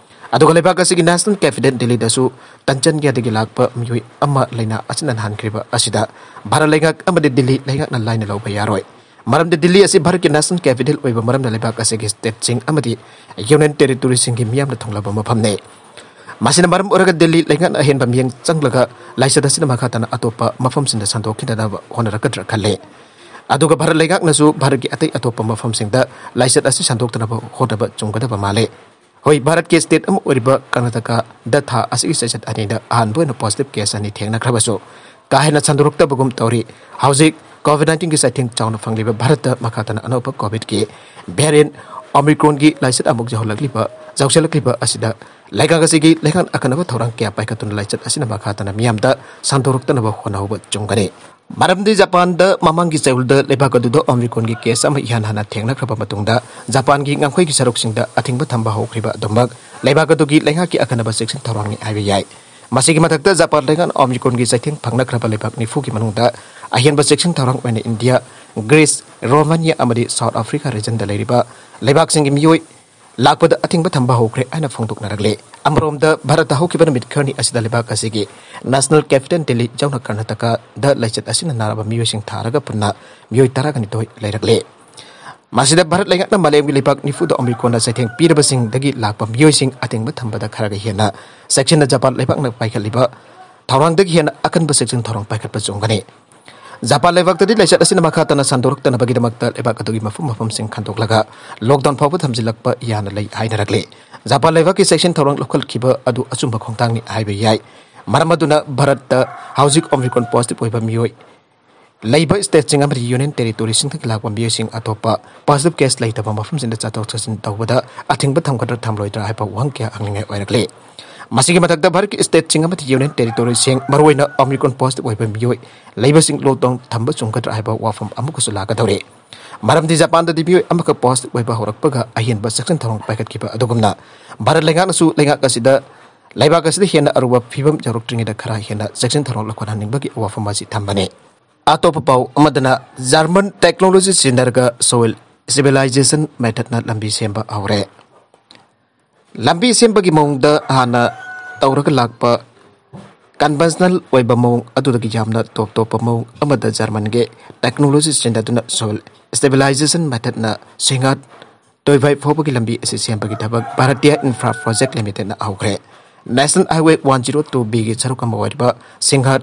ꯑꯗꯨꯒ ꯂꯩꯕꯥꯛ ꯑꯁꯤꯒꯤ national capital ꯗꯤꯜꯂꯤꯗꯁꯨ ꯇꯟꯖꯥꯅꯤꯌꯥꯗꯒꯤ ꯂꯥꯛꯄ ꯃꯤꯑꯣꯏ ꯑꯃ ꯂꯥꯏꯅꯥ ꯑꯁꯤꯅ ꯅꯥꯍꯟꯈ꯭ꯔꯤꯕ ꯑꯁꯤꯗ ꯚꯥꯔꯠ ꯂꯩꯉꯥꯛ ꯑꯃꯗꯤ ꯗꯤꯜꯂꯤ ꯂꯩꯉꯥꯛꯅ ꯂꯥꯏꯅ ꯂꯧꯕ ꯌꯥꯔꯣꯏ꯫ ꯃꯔꯝꯗꯤ ꯗꯤꯜꯂꯤ ꯑꯁꯤ ꯚꯥꯔꯠꯀꯤ national capital ꯑꯣꯏꯕ ꯃꯔꯝꯅ, ꯂꯩꯕꯥꯛ ꯑꯁꯤꯒꯤ state ꯁꯤꯡ ꯑꯃꯗꯤ union territory ꯁꯤꯡꯒꯤ ꯃꯤꯌꯥꯝꯅ ꯊꯨꯡꯂꯕ ꯃꯐꯝꯅꯤ꯫ ꯃꯁꯤꯅ ꯃꯔꯝ ꯑꯣꯏꯔꯒ ꯗꯤꯜꯂꯤ ꯂꯩꯉꯥꯛꯅ ꯑꯍꯦꯟꯕ ꯃꯤꯠꯌꯦꯡ ꯆꯪꯂꯒ ꯂꯥꯏꯆꯠ ꯑꯁꯤꯅ ꯃꯈꯥ ꯇꯥꯅ ꯑꯇꯣꯞꯄ ꯃꯐꯝꯁꯤꯡꯗ ꯁꯟꯗꯣꯛꯈꯤꯗꯅꯕ ꯍꯣꯠꯅꯔꯛꯀꯗ꯭ꯔꯥ ꯈꯜꯂꯤ꯫ ꯑꯗꯨꯒ ꯚꯥꯔꯠ ꯂꯩꯉꯥꯛꯅꯁꯨ ꯚꯥꯔꯠꯀꯤ ꯑꯇꯩ ꯑꯇꯣꯞꯄ ꯃꯐꯝꯁꯤꯡꯗ ꯂꯥꯏꯆꯠ ꯑꯁꯤ ꯁꯟꯗꯣꯛꯇꯅꯕ ꯍꯣꯠꯅꯕ ꯆꯨꯝꯒꯗꯕ ꯃꯥꯜꯂꯤ꯫ ꯍꯣꯏ, ꯚꯥꯔꯠꯀꯤ state ꯑꯃ ꯑꯣꯏꯔꯤꯕ ꯀꯔꯅꯥꯇꯀꯥꯗ ꯊꯥ ꯑꯁꯤꯒꯤ ꯆꯩꯆꯠ ꯑꯅꯤꯗ ꯑꯍꯥꯟꯕ ꯑꯣꯏꯅ positive case ꯑꯅꯤ ꯊꯦꯡꯅꯈ꯭ꯔꯕꯁꯨ, ꯀꯥ ꯍꯦꯟꯅ ꯁꯟꯗꯣꯔꯛꯇꯕꯒꯨꯝ ꯇꯧꯔꯤ꯫ ꯍꯧꯖꯤꯛ COVID nineteen ꯒꯤ ꯆꯩꯊꯦꯡ ꯆꯥꯎꯅ ꯐꯪꯂꯤꯕ ꯚꯥꯔꯠꯇ ꯃꯈꯥ ꯇꯥꯅ ꯑꯅꯧꯕ COVID ꯀꯤ variant Omicron ꯒꯤ ꯂꯥꯏꯆꯠ ꯑꯃꯨꯛ ꯌꯧꯍꯜꯂꯛꯂꯤꯕ, ꯌꯧꯁꯤꯜꯂꯛꯂꯤꯕ ꯑꯁꯤꯗ ꯂꯩꯉꯥꯛ ꯑꯁꯤꯒꯤ ꯂꯩꯉꯥꯛ ꯑꯀꯟꯅꯕ ꯊꯧꯔꯥꯡ ꯀꯌꯥ ꯄꯥꯏꯈꯠꯇꯨꯅ ꯂꯥꯏꯆꯠ ꯑꯁꯤꯅ ꯃꯈꯥ ꯇꯥꯅ ꯃꯤꯌꯥꯝꯗ ꯁꯟꯗꯣꯔꯛꯇꯅꯕ ꯍꯣꯠꯅꯍꯧꯕ ꯆꯨꯝꯒꯅꯤ꯫ ꯃꯔꯝꯗꯤ ꯖꯄꯥꯟꯗ ꯃꯃꯥꯡꯒꯤ ꯆꯌꯣꯜꯗ ꯂꯩꯕꯥꯛ ꯑꯗꯨꯗ Omicron ꯒꯤ case ꯑꯃ ꯏꯍꯥꯟ ꯍꯥꯟꯅ ꯊꯦꯡꯅꯈ꯭ꯔꯕ ꯃꯇꯨꯡꯗ, ꯖꯄꯥꯟꯒꯤ ꯉꯝꯈꯩꯒꯤ ꯁꯔꯨꯛꯁꯤꯡꯗ ꯑꯊꯤꯡꯕ ꯊꯝꯕ ꯍꯧꯈ꯭ꯔꯤꯕ ꯑꯗꯨꯃꯛ ꯂꯩꯕꯥꯛ ꯑꯗꯨꯒꯤ ꯂꯩꯉꯥꯛꯀꯤ ꯑꯀꯟꯅꯕ ꯆꯦꯛꯁꯤꯟ ꯊꯧꯔꯥꯡꯅꯤ ꯍꯥꯏꯕ ꯌꯥꯏ꯫ ꯃꯁꯤꯒꯤ ꯃꯊꯛꯇ, ꯖꯄꯥꯟ ꯂꯩꯉꯥꯛꯅ Omicron ꯒꯤ ꯆꯩꯊꯦꯡ ꯐꯪꯅꯈ꯭ꯔꯕ ꯂꯩꯕꯥꯛ ꯅꯤꯐꯨꯒꯤ ꯃꯅꯨꯡꯗ ꯑꯍꯦꯟꯕ ꯆꯦꯛꯁꯤꯟ ꯊꯧꯔꯥꯡ ꯑꯣꯏꯅ ꯏꯟꯗꯤꯌꯥ, ꯒ꯭ꯔꯤꯁ, ꯔꯣꯃꯥꯅꯤꯌꯥ ꯑꯃꯗꯤ South Africa region ꯗ ꯂꯩꯔꯤꯕ ꯂꯩꯕꯥꯛꯁꯤꯡꯒꯤ ꯃꯤꯑꯣꯏ ꯂꯥꯛꯄꯗ ꯑꯊꯤꯡꯕ ꯊꯝꯕ ꯍꯧꯈ꯭ꯔꯦ ꯍꯥꯏꯅ ꯐꯣꯡꯗꯣꯛꯅꯔꯛꯂꯤ꯫ ꯑꯃꯔꯣꯝꯗ, ꯚꯥꯔꯠꯇ ꯍꯧꯈꯤꯕ ꯅꯨꯃꯤꯠ ꯈꯔꯅꯤ ꯑꯁꯤꯗ ꯂꯩꯕꯥꯛ ꯑꯁꯤꯒꯤ national capital ꯗꯤꯜꯂꯤ ꯌꯥꯎꯅ ꯀꯔꯅꯥꯇꯀꯥꯗ ꯂꯥꯏꯆꯠ ꯑꯁꯤꯅ ꯅꯥꯔꯕ ꯃꯤꯑꯣꯏꯁꯤꯡ ꯊꯥꯔꯒ ꯄꯨꯟꯅ ꯃꯤꯑꯣꯏ ꯇꯔꯥꯒ ꯅꯤꯊꯣꯏ ꯂꯩꯔꯛꯂꯦ꯫ ꯃꯁꯤꯗ ꯚꯥꯔꯠ ꯂꯩꯉꯥꯛꯅ ꯃꯥꯂꯦꯝꯒꯤ ꯂꯩꯕꯥꯛ ꯅꯤꯐꯨꯗ Omicron ꯅ ꯆꯩꯊꯦꯡ ꯄꯤꯔꯕꯁꯤꯡꯗꯒꯤ ꯂꯥꯛꯄ ꯃꯤꯑꯣꯏꯁꯤꯡ ꯑꯊꯤꯡꯕ ꯊꯝꯕꯗ ꯈꯔꯒ ꯍꯦꯟꯅ ꯆꯦꯛꯁꯤꯟꯅ ꯖꯄꯥꯟ ꯂꯩꯕꯥꯛꯅ ꯄꯥꯏꯈꯠꯂꯤꯕ ꯊꯧꯔꯥꯡꯗꯒꯤ ꯍꯦꯟꯅ ꯑꯀꯟꯕ ꯆꯦꯛꯁꯤꯟ ꯊꯧꯔꯥꯡ ꯄꯥꯏꯈꯠꯄ ꯆꯨꯝꯒꯅꯤ꯫ ꯖꯄꯥꯟ ꯂꯩꯕꯥꯛꯇꯗꯤ ꯂꯥꯏꯆꯠ ꯑꯁꯤꯅ ꯃꯈꯥ ꯇꯥꯅ ꯁꯟꯗꯣꯔꯛꯇꯅꯕꯒꯤꯗꯃꯛꯇ ꯂꯩꯕꯥꯛ ꯑꯗꯨꯒꯤ ꯃꯐꯝ ꯃꯐꯝꯁꯤꯡ ꯈꯟꯗꯣꯛꯂꯒ lockdown ꯐꯥꯎꯕ ꯊꯝꯖꯤꯜꯂꯛꯄ ꯌꯥꯅ ꯂꯩ ꯍꯥꯏꯅꯔꯛꯂꯤ꯫ ꯖꯄꯥꯟ ꯂꯩꯕꯥꯛꯀꯤ ꯆꯦꯛꯁꯤꯟ ꯊꯧꯔꯥꯡ ꯂꯧꯈꯠꯈꯤꯕ ꯑꯗꯨ ꯑꯆꯨꯝꯕ ꯈꯣꯡꯊꯥꯡꯅꯤ ꯍꯥꯏꯕ ꯌꯥꯏ꯫ ꯃꯔꯝ ꯑꯗꯨꯅ ꯚꯥꯔꯠꯇ ꯍꯧꯖꯤꯛ Omicron positive ꯑꯣꯏꯕ ꯃꯤꯑꯣꯏ ꯂꯩꯕ stateꯁꯤꯡ ꯑꯃꯗꯤ Union Territoryꯁꯤꯡꯗꯒꯤ ꯂꯥꯛꯄ ꯃꯤꯑꯣꯏꯁꯤꯡ ꯑꯇꯣꯞꯄ positive case ꯂꯩꯇꯕ ꯃꯐꯝꯁꯤꯡꯗ ꯆꯠꯊꯣꯛ ꯆꯠꯁꯤꯟ ꯇꯧꯕꯗ ꯑꯊꯤꯡꯕ ꯊꯝꯒꯗ꯭ꯔꯥ ꯊꯝꯂꯣꯏꯗ꯭ꯔꯥ ꯍꯥꯏꯕ ꯋꯥꯍꯪ ꯀꯌꯥ ꯍꯪꯅꯤꯡꯉꯥꯏ ꯑꯣꯏꯔꯛꯂꯤ꯫ ꯃꯁꯤꯒꯤ ꯃꯊꯛꯇ ꯚꯥꯔꯠꯀꯤ stateꯁꯤꯡ ꯑꯃꯗꯤ Union Territoryꯁꯤꯡ, ꯃꯔꯨꯑꯣꯏꯅ Omicron positive ꯑꯣꯏꯕ ꯃꯤꯑꯣꯏ ꯂꯩꯕꯁꯤꯡ lockdown ꯊꯝꯕ ꯆꯨꯝꯒꯗ꯭ꯔꯥ ꯍꯥꯏꯕ ꯋꯥꯐꯝ ꯑꯃꯨꯛꯀꯁꯨ ꯂꯥꯛꯀꯗꯧꯔꯤ꯫ ꯃꯔꯝꯗꯤ ꯖꯄꯥꯟꯗꯗꯤ ꯃꯤꯑꯣꯏ ꯑꯃꯈꯛ positive ꯑꯣꯏꯕ ꯍꯧꯔꯛꯄꯒ ꯑꯍꯦꯟꯕ ꯆꯦꯛꯁꯤꯟ ꯊꯧꯔꯥꯡ ꯄꯥꯏꯈꯠꯈꯤꯕ ꯑꯗꯨꯒꯨꯝꯅ ꯚꯥꯔꯠ ꯂꯩꯉꯥꯛꯅꯁꯨ ꯂꯩꯉꯥꯛ ꯑꯁꯤꯗ, ꯂꯩꯕꯥꯛ ꯑꯁꯤꯗ ꯍꯦꯟꯅ ꯑꯔꯨꯕ ꯐꯤꯕꯝ ꯌꯧꯔꯛꯇ꯭ꯔꯤꯉꯩꯗ ꯈꯔ ꯍꯦꯟꯅ ꯆꯦꯛꯁꯤꯟ ꯊꯧꯔꯥꯡ ꯂꯧꯈꯠꯍꯟꯅꯤꯡꯕꯒꯤ ꯋꯥꯐꯝ ꯑꯁꯤ ꯊꯝꯕꯅꯤ꯫ ꯑꯇꯣꯞꯄ ꯄꯥꯎ ꯑꯃꯗꯅ, German technology ꯁꯤꯖꯤꯟꯅꯔꯒ soil stabilization methodꯅ ꯂꯝꯕꯤ ꯁꯦꯝꯕ ꯍꯧꯔꯦ꯫ ꯂꯝꯕꯤ ꯁꯦꯝꯕꯒꯤ ꯃꯑꯣꯡꯗ ꯍꯥꯟꯅ ꯇꯧꯔꯒ ꯂꯥꯛꯄ conventional ꯑꯣꯏꯕ ꯃꯑꯣꯡ ꯑꯗꯨꯗꯒꯤ ꯌꯥꯝꯅ ꯇꯣꯞ ꯇꯣꯞꯄ ꯃꯑꯣꯡ ꯑꯃꯗ Germanꯒꯤ technology ꯁꯤꯖꯤꯟꯅꯗꯨꯅ soil stabilization methodꯅ ꯁꯤꯡꯍꯥꯠ ꯇꯣꯏꯚꯥꯏ ꯐꯥꯎꯕꯒꯤ ꯂꯝꯕꯤ ꯑꯁꯤ ꯁꯦꯝꯕꯒꯤ ꯊꯕꯛ Bharatiya Infra Project Limitedꯅ ꯍꯧꯈ꯭ꯔꯦ꯫ National Highway one zero two Bꯒꯤ ꯁꯔꯨꯛ ꯑꯃ ꯑꯣꯏꯔꯤꯕ ꯁꯤꯡꯍꯥꯠ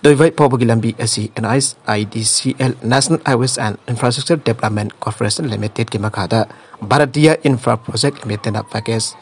ꯇꯣꯏꯚꯥꯏ ꯐꯥꯎꯕꯒꯤ ꯂꯝꯕꯤ ꯑꯁꯤ NHIDCL, National Highways and Infrastructure Development Corporation Limitedꯀꯤ ꯃꯈꯥꯗ Bharatiya Infra Project Limitedꯅ package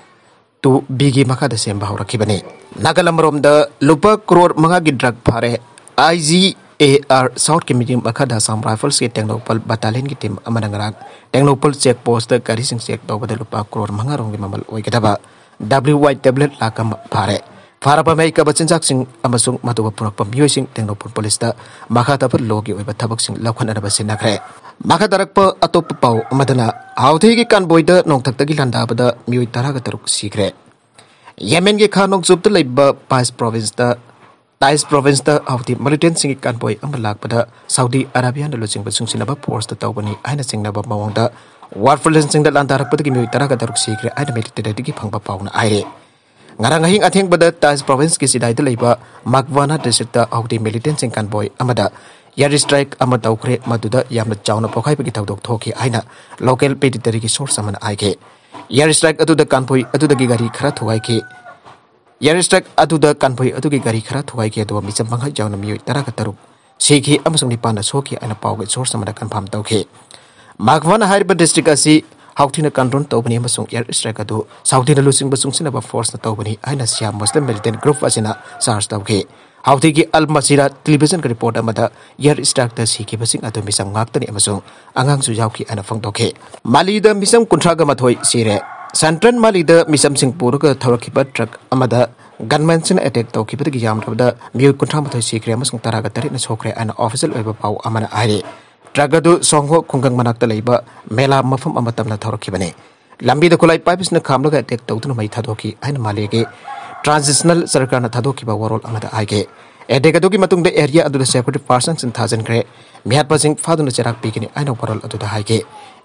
two Bꯒꯤ ꯃꯈꯥꯗ ꯁꯦꯝꯕ ꯍꯧꯔꯛꯈꯤꯕꯅꯤ꯫ ꯅꯥꯒꯥꯂꯝ ꯑꯃꯔꯣꯝꯗ ꯂꯨꯄꯥ ꯀ꯭ꯔꯣꯔ ꯃꯉꯥꯒꯤ drug ꯐꯥꯔꯦ꯫ IGAR Southꯀꯤ ꯃꯤꯠꯌꯦꯡ ꯃꯈꯥꯗ Assam Riflesꯀꯤ ꯇꯦꯡꯅꯧꯄꯜ battalionꯒꯤ team ꯑꯃꯅ ꯉꯔꯥꯡ ꯇꯦꯡꯅꯧꯄꯜ check postꯇ ꯒꯥꯔꯤꯁꯤꯡ check ꯇꯧꯕꯗ ꯂꯨꯄꯥ ꯀ꯭ꯔꯣꯔ ꯃꯉꯥ ꯔꯣꯝꯒꯤ ꯃꯃꯜ ꯑꯣꯏꯒꯗꯕ WY tablet ꯂꯥꯈ ꯑꯃ ꯐꯥꯔꯦ꯫ ꯐꯥꯔꯕ ꯃꯍꯩ ꯀꯕ ꯆꯤꯟꯖꯥꯛꯁꯤꯡ ꯑꯃꯁꯨꯡ ꯃꯗꯨꯕꯨ ꯄꯨꯔꯛꯄ ꯃꯤꯑꯣꯏꯁꯤꯡ ꯇꯦꯡꯅꯧꯄꯜ policeꯇ ꯃꯈꯥ ꯇꯥꯕ lawꯒꯤ ꯑꯣꯏꯕ ꯊꯕꯛꯁꯤꯡ ꯂꯧꯈꯠꯅꯅꯕ ꯁꯤꯟꯅꯈ꯭ꯔꯦ꯫ ꯃꯈꯥ ꯇꯥꯔꯛꯄ ꯑꯇꯣꯞꯄ ꯄꯥꯎ ꯑꯃꯗꯅ, ꯍꯥꯎꯊꯤꯒꯤ convoyꯗ ꯅꯣꯡꯊꯛꯇꯒꯤ ꯂꯥꯟꯗꯥꯕꯗ ꯃꯤꯑꯣꯏ ꯇꯔꯥꯒ ꯇꯔꯨꯛ ꯁꯤꯈ꯭ꯔꯦ꯫ ꯌꯦꯃꯦꯟꯒꯤ ꯈꯥ ꯅꯣꯡꯆꯨꯞꯇ ꯂꯩꯕ Fars provinceꯇ, Taiz provinceꯇ ꯍꯥꯎꯊꯤ militantꯁꯤꯡꯒꯤ convoy ꯑꯃ ꯂꯥꯛꯄꯗ Saudi Arabiaꯅ ꯂꯨꯆꯤꯡꯕ ꯆꯨꯡꯁꯤꯟꯅꯕ forceꯇ ꯇꯧꯕꯅꯤ ꯍꯥꯏꯅ ꯆꯤꯡꯅꯕ ꯃꯑꯣꯡꯗ war villageꯁꯤꯡꯗ ꯂꯥꯟꯗꯥꯔꯛꯄꯗꯒꯤ ꯃꯤꯑꯣꯏ ꯇꯔꯥꯒ ꯇꯔꯨꯛ ꯁꯤꯈ꯭ꯔꯦ ꯍꯥꯏꯅ militaryꯗꯒꯤ ꯐꯪꯕ ꯄꯥꯎꯅ ꯍꯥꯏꯔꯤ꯫ ꯉꯔꯥꯡ ꯑꯍꯤꯡ ꯑꯊꯦꯡꯕꯗ Taiz provinceꯀꯤ ꯆꯤꯗꯥꯏꯗ ꯂꯩꯕ Makwana districtꯇ ꯍꯥꯎꯊꯤ militantꯁꯤꯡ convoy ꯑꯃꯗ air strike ꯑꯃ ꯇꯧꯈ꯭ꯔꯦ, ꯃꯗꯨꯗ ꯌꯥꯝꯅ ꯆꯥꯎꯅ ꯄꯣꯈꯥꯏꯕꯒꯤ ꯊꯧꯗꯣꯛ ꯊꯣꯛꯈꯤ ꯍꯥꯏꯅ local militaryꯒꯤ source ꯑꯃꯅ ꯍꯥꯏꯈꯤ꯫ Air strike ꯑꯗꯨꯗ convoy ꯑꯗꯨꯗꯒꯤ ꯒꯥꯔꯤ ꯈꯔ ꯊꯨꯒꯥꯏꯈꯤ꯫ Air strike ꯑꯗꯨꯗ ꯀꯟꯚꯣꯏ ꯑꯗꯨꯒꯤ ꯒꯥꯔꯤ ꯈꯔ ꯊꯨꯒꯥꯏꯈꯤ, ꯑꯗꯨꯒ ꯃꯤꯆꯝ ꯃꯉꯥ ꯌꯥꯎꯅ ꯃꯤꯑꯣꯏ ꯇꯔꯥꯒ ꯇꯔꯨꯛ ꯁꯤꯈꯤ ꯑꯃꯁꯨꯡ ꯅꯤꯄꯥꯟꯅ ꯁꯣꯛꯈꯤ ꯍꯥꯏꯅ ꯄꯥꯎꯒꯤ source ꯑꯃꯅ confirm ꯇꯧꯈꯤ꯫ ꯃꯥꯒꯋꯥꯟ ꯍꯥꯏꯔꯤꯕ district ꯑꯁꯤ ꯍꯥꯎꯊꯤꯅ control ꯇꯧꯕꯅꯤ ꯑꯃꯁꯨꯡ air strike ꯑꯗꯨ ꯁꯥꯎꯊꯤꯅ ꯂꯨꯆꯤꯡꯕ ꯆꯨꯡꯁꯤꯟꯅꯕ forceꯅ ꯇꯧꯕꯅꯤ ꯍꯥꯏꯅ ꯁꯤꯌꯥ ꯃꯨꯁꯂꯤꯝ militant group ꯑꯁꯤꯅ charge ꯇꯧꯈꯤ꯫ ꯍꯥꯎꯊꯤꯒꯤ ꯑꯜ ꯃꯁꯤꯔꯥ televisionꯒꯤ report ꯑꯃꯗ air strikeꯇ ꯁꯤꯈꯤꯕꯁꯤꯡ ꯑꯗꯨ ꯃꯤꯆꯝ ꯉꯥꯛꯇꯅꯤ ꯑꯃꯁꯨꯡ ꯑꯉꯥꯡꯁꯨ ꯌꯥꯎꯈꯤ ꯍꯥꯏꯅ ꯐꯣꯡꯗꯣꯛꯈꯤ꯫ ꯃꯥꯂꯤꯗ ꯃꯤꯆꯝ ꯀꯨꯟꯊ꯭ꯔꯥꯒ ꯃꯥꯊꯣꯏ ꯁꯤꯔꯦ꯫ Central ꯃꯥꯂꯤꯗ ꯃꯤꯆꯝꯁꯤꯡ ꯄꯨꯔꯒ ꯊꯧꯔꯛꯈꯤꯕ truck ꯑꯃꯗ gunmanꯁꯤꯡꯅ attack ꯇꯧꯈꯤꯕꯗꯒꯤ ꯌꯥꯝꯗ꯭ꯔꯕꯗ ꯃꯤꯑꯣꯏ ꯀꯨꯟꯊ꯭ꯔꯥ ꯃꯥꯊꯣꯏ ꯁꯤꯈ꯭ꯔꯦ ꯑꯃꯁꯨꯡ ꯇꯔꯥꯒ ꯇꯔꯦꯠꯅ ꯁꯣꯛꯈ꯭ꯔꯦ ꯍꯥꯏꯅ official ꯑꯣꯏꯕ ꯄꯥꯎ ꯑꯃꯅ ꯍꯥꯏꯔꯤ꯫ Truck ꯑꯗꯨ ꯁꯣꯡꯍꯣ ꯈꯨꯡꯒꯪ ꯃꯅꯥꯛꯇ ꯂꯩꯕ ꯃꯦꯂꯥ ꯃꯐꯝ ꯑꯃ ꯇꯝꯅ ꯊꯧꯔꯛꯈꯤꯕꯅꯤ꯫ ꯂꯝꯕꯤꯗ ꯈꯨꯠꯂꯥꯏ ꯄꯥꯏꯕꯁꯤꯡꯅ ꯈꯥꯝꯂꯒ attack ꯇꯧꯗꯨꯅ ꯃꯩ ꯊꯥꯗꯣꯛꯈꯤ ꯍꯥꯏꯅ ꯃꯥꯂꯤꯒꯤ transitional ꯁꯔꯀꯥꯔꯅ ꯊꯥꯗꯣꯛꯈꯤꯕ ꯋꯥꯔꯣꯜ ꯑꯃꯗ ꯍꯥꯏꯈꯤ꯫ Attack ꯑꯗꯨꯒꯤ ꯃꯇꯨꯡꯗ area ꯑꯗꯨꯗ security forceꯁꯤꯡ ꯊꯥꯖꯤꯟꯈ꯭ꯔꯦ꯫ ꯃꯤꯍꯥꯠꯄꯁꯤꯡ ꯐꯥꯗꯨꯅ ꯆꯩꯔꯥꯛ ꯄꯤꯒꯅꯤ ꯍꯥꯏꯅ ꯋꯥꯔꯣꯜ ꯑꯗꯨꯗ ꯍꯥꯏꯈꯤ꯫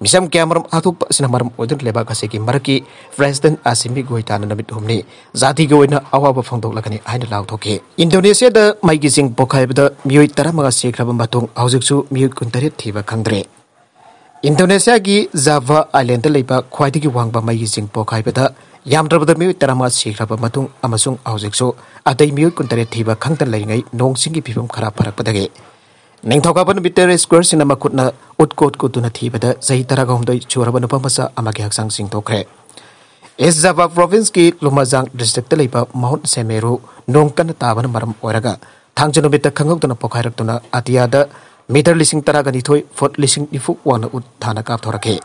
ꯃꯤꯆꯝ ꯀꯌꯥꯃꯔꯨꯝ ꯍꯥꯠꯇꯣꯛꯄ ꯑꯁꯤꯅ ꯃꯔꯝ ꯑꯣꯏꯗꯨꯅ ꯂꯩꯕꯥꯛ ꯑꯁꯤꯒꯤ ꯃꯔꯛꯀꯤ President ꯑꯁꯤꯃꯤ ꯒꯣꯏꯇꯥꯅ ꯅꯨꯃꯤꯠ ꯍꯨꯝꯅꯤ ꯖꯥꯇꯤꯒꯤ ꯑꯣꯏꯅ ꯑꯋꯥꯕ ꯐꯣꯡꯗꯣꯛꯂꯒꯅꯤ ꯍꯥꯏꯅ ꯂꯥꯎꯊꯣꯛꯈꯤ꯫ ꯏꯟꯗꯣꯅꯦꯁꯤꯌꯥꯗ ꯃꯩꯒꯤ ꯆꯤꯡ ꯄꯣꯈꯥꯏꯕꯗ ꯃꯤꯑꯣꯏ ꯇꯔꯥꯃꯉꯥ ꯁꯤꯈ꯭ꯔꯕ ꯃꯇꯨꯡ ꯍꯧꯖꯤꯛꯁꯨ ꯃꯤꯑꯣꯏ ꯀꯨꯟꯇꯔꯦꯠ ꯊꯤꯕ ꯈꯪꯗ꯭ꯔꯦ꯫ ꯏꯟꯗꯣꯅꯦꯁꯤꯌꯥꯒꯤ ꯖꯥꯚꯥ ꯑꯥꯏꯂꯦꯟꯗ ꯂꯩꯕ ꯈ꯭ꯋꯥꯏꯗꯒꯤ ꯋꯥꯡꯕ ꯃꯩꯒꯤ ꯆꯤꯡ ꯄꯣꯈꯥꯏꯕꯗ ꯌꯥꯝꯗ꯭ꯔꯕꯗ ꯃꯤꯑꯣꯏ ꯇꯔꯥꯃꯉꯥ ꯁꯤꯈ꯭ꯔꯕ ꯃꯇꯨꯡ ꯑꯃꯁꯨꯡ ꯍꯧꯖꯤꯛꯁꯨ ꯑꯇꯩ ꯃꯤꯑꯣꯏ ꯀꯨꯟꯇꯔꯦꯠ ꯊꯤꯕ ꯈꯪꯗꯅ ꯂꯩꯔꯤꯉꯩ ꯅꯣꯡ ꯆꯤꯡꯒꯤ ꯐꯤꯕꯝ ꯈꯔ ꯐꯔꯛꯄꯗꯒꯤ ꯅꯤꯡꯊꯧꯀꯥꯕ ꯅꯨꯃꯤꯠꯇ rescuerꯁꯤꯡꯅ ꯃꯈꯨꯠꯅ ꯎꯠ ꯀꯣꯠ ꯀꯣꯠꯇꯨꯅ ꯊꯤꯕꯗ ꯆꯍꯤ ꯇꯔꯥꯒꯍꯨꯝꯗꯣꯏ ꯁꯨꯔꯕ ꯅꯨꯄꯥ ꯃꯆꯥ ꯑꯃꯒꯤ ꯍꯛꯆꯥꯡ ꯆꯤꯡꯊꯣꯛꯈ꯭ꯔꯦ꯫ East Java provinceꯀꯤ ꯂꯨꯃꯥꯖꯥꯡ districtꯇ ꯂꯩꯕ Mount Semeru ꯅꯣꯡ ꯀꯟꯅ ꯇꯥꯕꯅ ꯃꯔꯝ ꯑꯣꯏꯔꯒ ꯊꯥꯡꯖ ꯅꯨꯃꯤꯠꯇ ꯈꯪꯍꯧꯗꯅ ꯄꯣꯈꯥꯏꯔꯛꯇꯨꯅ ꯑꯇꯤꯌꯥꯗ meter ꯂꯤꯁꯤꯡ ꯇꯔꯥꯒ ꯅꯤꯊꯣꯏ, foot ꯂꯤꯁꯤꯡ ꯅꯤꯐꯨ ꯋꯥꯡꯅ ꯎꯠ ꯊꯥꯅ ꯀꯥꯞꯊꯣꯔꯛꯈꯤ꯫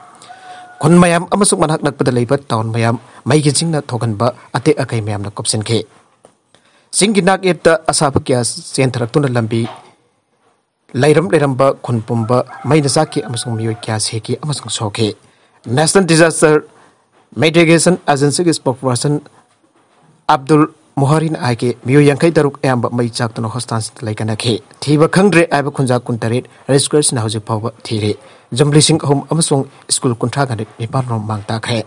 ꯈꯨꯟ ꯃꯌꯥꯝ ꯑꯃꯁꯨꯡ ꯃꯅꯥꯛ ꯅꯛꯄꯗ ꯂꯩꯕ town ꯃꯌꯥꯝ ꯃꯩꯒꯤ ꯆꯤꯡꯅ ꯊꯣꯛꯍꯟꯕ ꯑꯇꯦꯛ ꯑꯀꯥꯏ ꯃꯌꯥꯝꯅ ꯀꯨꯞꯁꯤꯟꯈꯤ꯫ ꯆꯤꯡꯒꯤ ꯅꯥꯛꯌꯦꯠꯇ ꯑꯁꯥꯕ ꯀꯌꯥ ꯆꯦꯟꯊꯔꯛꯇꯨꯅ ꯂꯝꯕꯤ ꯂꯩꯔꯝ ꯂꯩꯔꯝꯕ ꯈꯨꯟ ꯄꯨꯝꯕ ꯃꯩꯅ ꯆꯥꯛꯈꯤ ꯑꯃꯁꯨꯡ ꯃꯤꯑꯣꯏ ꯀꯌꯥ ꯁꯤꯈꯤ ꯑꯃꯁꯨꯡ ꯁꯣꯛꯈꯤ꯫ National Disaster Mitigation Agencyꯒꯤ spokesperson Abdul ꯃꯨꯍꯥꯔꯤꯅ ꯍꯥꯏꯈꯤ, ꯃꯤꯑꯣꯏ ꯌꯥꯡꯈꯩ ꯇꯔꯨꯛ ꯑꯌꯥꯝꯕ ꯃꯩ ꯆꯥꯛꯇꯨꯅ hospitalꯁꯤꯡꯗ ꯂꯩꯀꯠꯅꯈꯤ꯫ ꯊꯤꯕ ꯈꯪꯗ꯭ꯔꯦ ꯍꯥꯏꯕ ꯈꯨꯟꯖꯥ ꯀꯨꯟꯇꯔꯦꯠ rescuerꯁꯤꯡꯅ ꯍꯧꯖꯤꯛ ꯐꯥꯎꯕ ꯊꯤꯔꯤ꯫ ꯌꯨꯝ ꯂꯤꯁꯤꯡ ꯑꯍꯨꯝ ꯑꯃꯁꯨꯡ school ꯀꯨꯟꯊ꯭ꯔꯥꯒ ꯅꯤꯄꯥꯟ ꯔꯣꯝ ꯃꯥꯡ ꯇꯥꯛꯈ꯭ꯔꯦ꯫